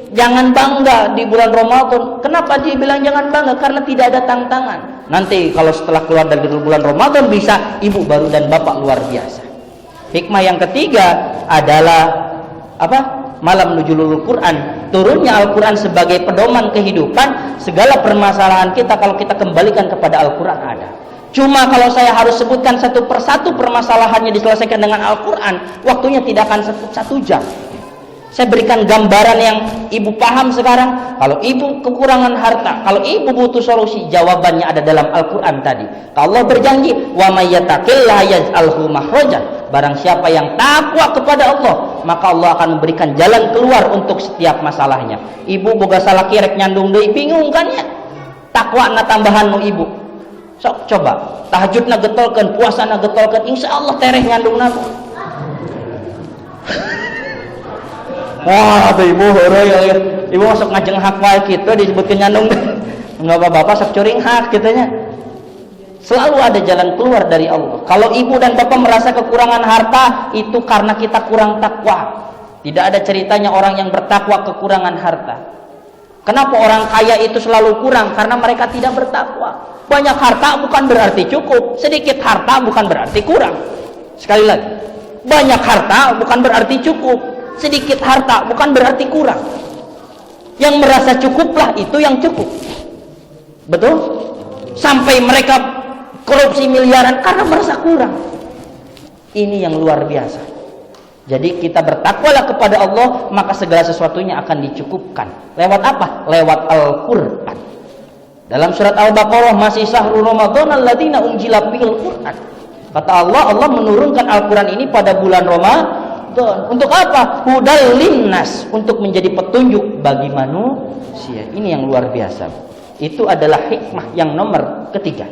Jangan bangga di bulan Ramadan. Kenapa dibilang jangan bangga? Karena tidak ada tantangan. Nanti kalau setelah keluar dari bulan Ramadan bisa ibu baru dan bapak luar biasa. Hikmah yang ketiga adalah apa? Malam nuzulul Quran. Turunnya Al-Quran sebagai pedoman kehidupan, segala permasalahan kita kalau kita kembalikan kepada Al-Quran ada. Cuma kalau saya harus sebutkan satu persatu permasalahannya diselesaikan dengan Al-Quran, waktunya tidak akan satu jam. Saya berikan gambaran yang ibu paham sekarang. Kalau ibu kekurangan harta, kalau ibu butuh solusi, jawabannya ada dalam Al-Quran tadi. Allah berjanji, "Wa may yattaqillaha yaj'alhu makhrajan." Barang siapa yang takwa kepada Allah, maka Allah akan memberikan jalan keluar untuk setiap masalahnya. Ibu boga salaki rek nyandung deui, bingung kan ya? Takwa na tambahan nu ibu. Sok coba, tahajudna getolkeun, puasana getolkeun, insya Allah tereh nyandung bu. Wah, tuh ibu heureuy ya. Ibu masuk ngajeng hak wae kitu disebutkeun nyandung. Enggak bapak sok curing hak kitu nya. Selalu ada jalan keluar dari Allah. Kalau ibu dan bapak merasa kekurangan harta, itu karena kita kurang takwa. Tidak ada ceritanya orang yang bertakwa kekurangan harta. Kenapa orang kaya itu selalu kurang? Karena mereka tidak bertakwa. Banyak harta bukan berarti cukup, sedikit harta bukan berarti kurang. Sekali lagi, banyak harta bukan berarti cukup, sedikit harta bukan berarti kurang. Yang merasa cukuplah itu yang cukup. Betul? Sampai mereka korupsi miliaran karena merasa kurang. Ini yang luar biasa. Jadi kita bertakwalah kepada Allah, maka segala sesuatunya akan dicukupkan. Lewat apa? Lewat Al-Quran. Dalam surat Al-Baqarah masih syahrul Ramadan alladzina unzila fihil Quran. Kata Allah, Allah menurunkan Al-Quran ini pada bulan Ramadan. Untuk apa? Hudal linnas, untuk menjadi petunjuk bagi manusia. Ini yang luar biasa. Itu adalah hikmah yang nomor ketiga.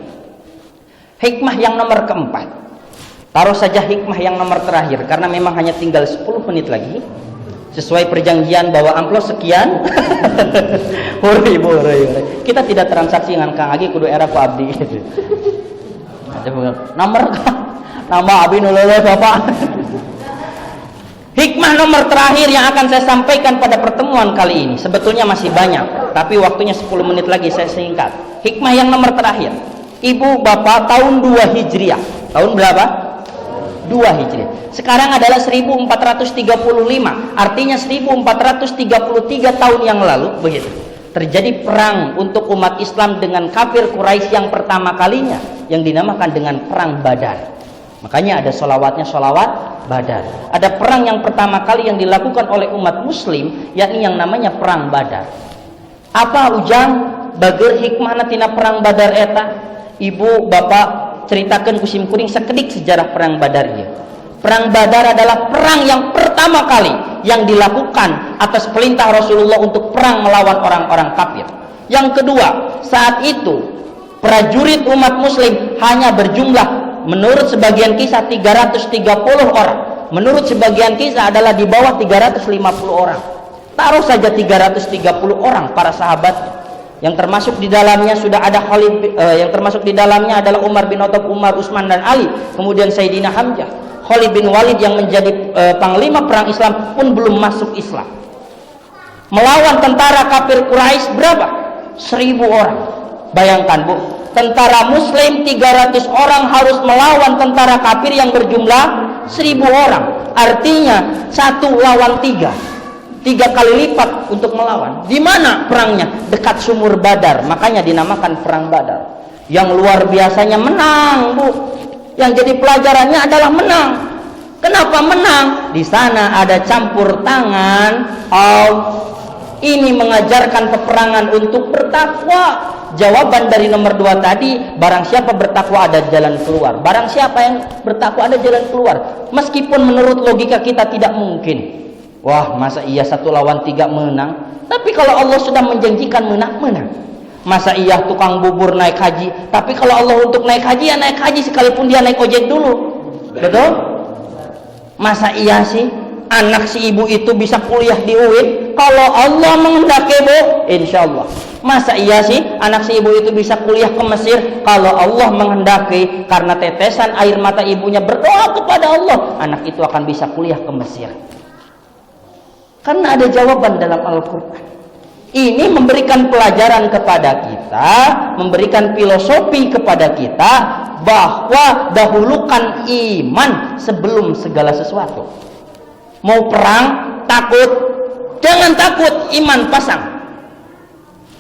Hikmah yang nomor keempat. Taruh saja hikmah yang nomor terakhir karena memang hanya tinggal 10 menit lagi. Sesuai perjanjian bahwa amplop sekian. Hore ibu, hore, hore. Kita tidak transaksi dengan Kang Agi kudu era ku abdi. Nomor nama abi nu leuleus Bapak. Hikmah nomor terakhir yang akan saya sampaikan pada pertemuan kali ini, sebetulnya masih banyak, tapi waktunya 10 menit lagi saya singkat. Hikmah yang nomor terakhir. Ibu, Bapak, tahun 2 Hijriah. Tahun berapa? 2 Hijriah. Sekarang adalah 1435, artinya 1433 tahun yang lalu begitu. Terjadi perang untuk umat Islam dengan kafir Quraisy yang pertama kalinya, yang dinamakan dengan Perang Badar. Makanya ada solawatnya, solawat Badar. Ada perang yang pertama kali yang dilakukan oleh umat muslim, yakni yang namanya Perang Badar. Apa ujang bager hikmahna tina Perang Badar eta? Ibu, bapak ceritakan ku sim kuring sekedik sejarah Perang Badar ieu. Perang Badar adalah perang yang pertama kali yang dilakukan atas perintah Rasulullah untuk perang melawan orang-orang kafir. Yang kedua, saat itu prajurit umat muslim hanya berjumlah menurut sebagian kisah 330 orang. Menurut sebagian kisah adalah di bawah 350 orang. Taruh saja 330 orang para sahabatnya. Yang termasuk di dalamnya sudah ada Khalid, yang termasuk di dalamnya adalah Umar bin Khattab, Umar, Utsman dan Ali, kemudian Sayyidina Hamzah. Khalid bin Walid yang menjadi panglima perang Islam pun belum masuk Islam. Melawan tentara kafir Quraisy berapa? 1000 orang. Bayangkan Bu, tentara muslim 300 orang harus melawan tentara kafir yang berjumlah 1000 orang. Artinya 1 lawan 3. 3 kali lipat untuk melawan. Di mana perangnya? Dekat sumur Badar. Makanya dinamakan Perang Badar. Yang luar biasanya menang, Bu. Yang jadi pelajarannya adalah menang. Kenapa menang? Di sana ada campur tangan Allah. Ini mengajarkan peperangan untuk bertakwa. Jawaban dari nomor 2 tadi, barang siapa bertakwa ada jalan keluar. Barang siapa yang bertakwa ada jalan keluar. Meskipun menurut logika kita tidak mungkin. Wah, masa iya 1 lawan 3 menang? Tapi kalau Allah sudah menjanjikan menang, menang. Masa iya tukang bubur naik haji? Tapi kalau Allah untuk naik haji, ya naik haji sekalipun dia naik ojek dulu. Betul? Masa iya sih anak si ibu itu bisa kuliah di UIN? Kalau Allah menghendaki, Bu, insya Allah. Masa iya sih anak si ibu itu bisa kuliah ke Mesir? Kalau Allah menghendaki, karena tetesan air mata ibunya berdoa kepada Allah, anak itu akan bisa kuliah ke Mesir. Karena ada jawaban dalam Al-Quran. Ini memberikan pelajaran kepada kita, memberikan filosofi kepada kita bahwa dahulukan iman sebelum segala sesuatu. Mau perang, takut, jangan takut, iman pasang.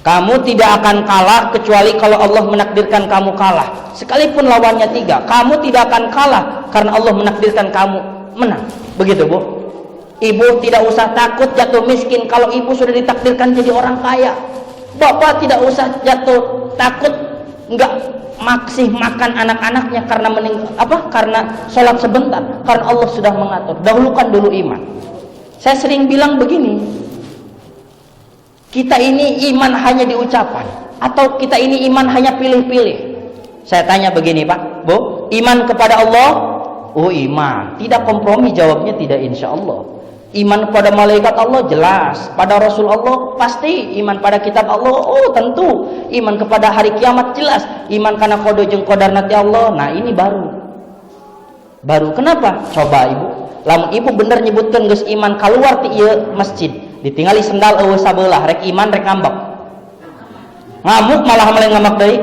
Kamu tidak akan kalah kecuali kalau Allah menakdirkan kamu kalah. Sekalipun lawannya 3, kamu tidak akan kalah karena Allah menakdirkan kamu menang. Begitu, Bu. Ibu tidak usah takut jatuh miskin kalau ibu sudah ditakdirkan jadi orang kaya. Bapak tidak usah jatuh takut Nggak maksih makan anak-anaknya karena karena sholat sebentar, karena Allah sudah mengatur. Dahulukan dulu iman. Saya sering bilang begini, kita ini iman hanya di ucapan atau kita ini iman hanya pilih-pilih. Saya tanya begini Pak, Bu, iman kepada Allah? Oh iman, tidak kompromi jawabnya, tidak, insya Allah. Iman kepada malaikat Allah jelas, pada Rasul Allah pasti, iman pada kitab Allah oh tentu, iman kepada hari kiamat jelas, iman karena kodo jeung qadar nanti Allah. Nah ini baru. Baru kenapa? Coba ibu, lamun ibu bener nyebutkan geus iman keluar ti ieu masjid, ditinggali sendal eueuh sabelah, rek iman rek ngambek. Ngamuk malah mulai ngambek deui.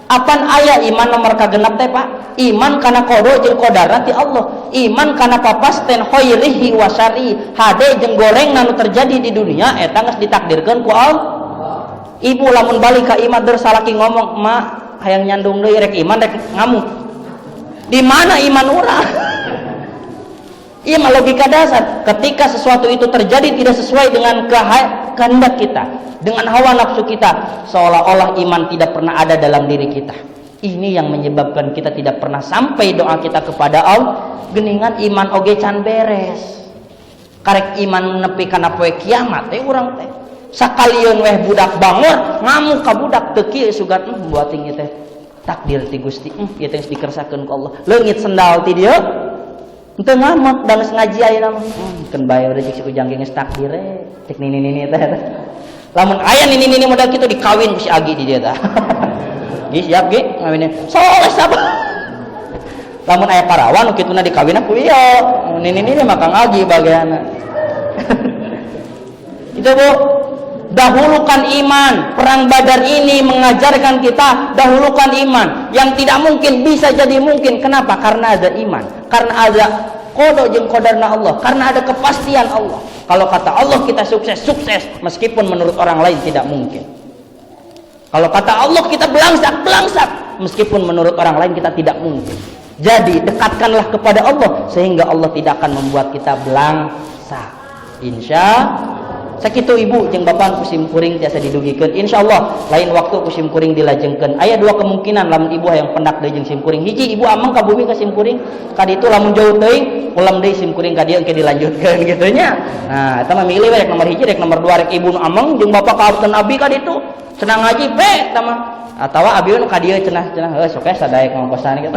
Apan aya iman nomor kagenap teh Pak? Iman kana kodo jeung qadar ti Allah. Iman kana papasten khairihi wa syarri. Hade jeung goreng nu terjadi di dunia eta geus ditakdirkeun ku Allah. Ibu lamun balik ka imah der salaki ngomong, "Mak, hayang nyandung deui," rek iman rek ngamuk. Di mana iman urang? Iya mah logika dasar. Ketika sesuatu itu terjadi tidak sesuai dengan kehendak kita, dengan hawa nafsu kita, seolah-olah iman tidak pernah ada dalam diri kita. Ini yang menyebabkan kita tidak pernah sampai doa kita kepada Allah. Geningan iman oge can beres. Karek iman nepi kana poe kiamat teh urang teh. Sakalieun weh budak bangor, ngamuk ka budak teu kieu sugan buat tinggi teh. Takdir ti Gusti, ieu teh geus dikersakeun ku Allah. Leungit sendal ti dieu. Henteu ngamek da geus ngaji ayeuna mah. Keun bae udah cik si Ujang ge geus takdir we. Cek nini-nini teh. Lamun aya nini-nini modal kitu dikawin ku si Agi di dieu tah. Gi siap gi ngawinnya. Soleh siapa? Lamun aya parawan nu kituna dikawin ku ieu. Nini-nini mah Kang Agi bagianna. Itu Bu, dahulukan iman. Perang Badar ini mengajarkan kita dahulukan iman. Yang tidak mungkin bisa jadi mungkin. Kenapa? Karena ada iman. Karena ada kodo jeung qadarna Allah. Karena ada kepastian Allah. Kalau kata Allah kita sukses, sukses. Meskipun menurut orang lain tidak mungkin. Kalau kata Allah kita belangsak, belangsak. Meskipun menurut orang lain kita tidak mungkin. Jadi dekatkanlah kepada Allah sehingga Allah tidak akan membuat kita belangsak. Insya sakitu ibu jeung bapak ku simkuring tiasa didugikeun. Insyaallah lain waktu ku simkuring dilajengkeun. Aya dua kemungkinan lamun ibu hayang pendak deui jeung simkuring. Hiji, ibu ameng ka bumi ka simkuring. Ka ditu lamun jauh teuing ulam deui simkuring ka dieu engke dilanjutkeun kitu nya. Nah, eta mah milih we rek nomor hiji rek nomor dua, rek ibu nu ameng jeung bapak ka abi ka ditu. Cenah ngaji pe eta mah. Atawa abi nu ka dieu cenah cenah heuh sok sadaek ngongkosan kitu.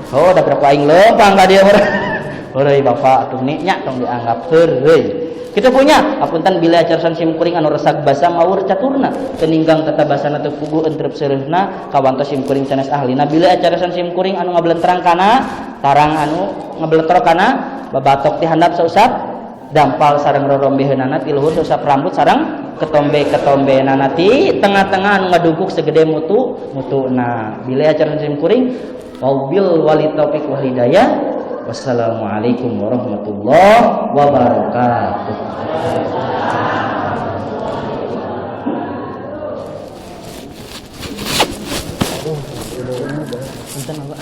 Oh, da berapa aing leumpang ka dieu. Heureuy bapak atuh nya tong dianggap heureuy. Kita punya apunten bila acarsan simkuring anu resag basa ngawur caturna teninggang tata basana teu puguh entrep seureuhna kawantos simkuring sanes ahlina. Bila acarsan simkuring anu ngablentrang kana tarang anu ngabletrok kana babatok ti handap sausap dampal sareng rorombeheunana ti luhur sausap rambut sareng ketombe-ketombenana ti tengah-tengah anu ngaduguk segede mutu mutuna. Bila acarsan simkuring wabil wali taufik wal hidayah. Wassalamualaikum warahmatullahi wabarakatuh. Punten, Pak.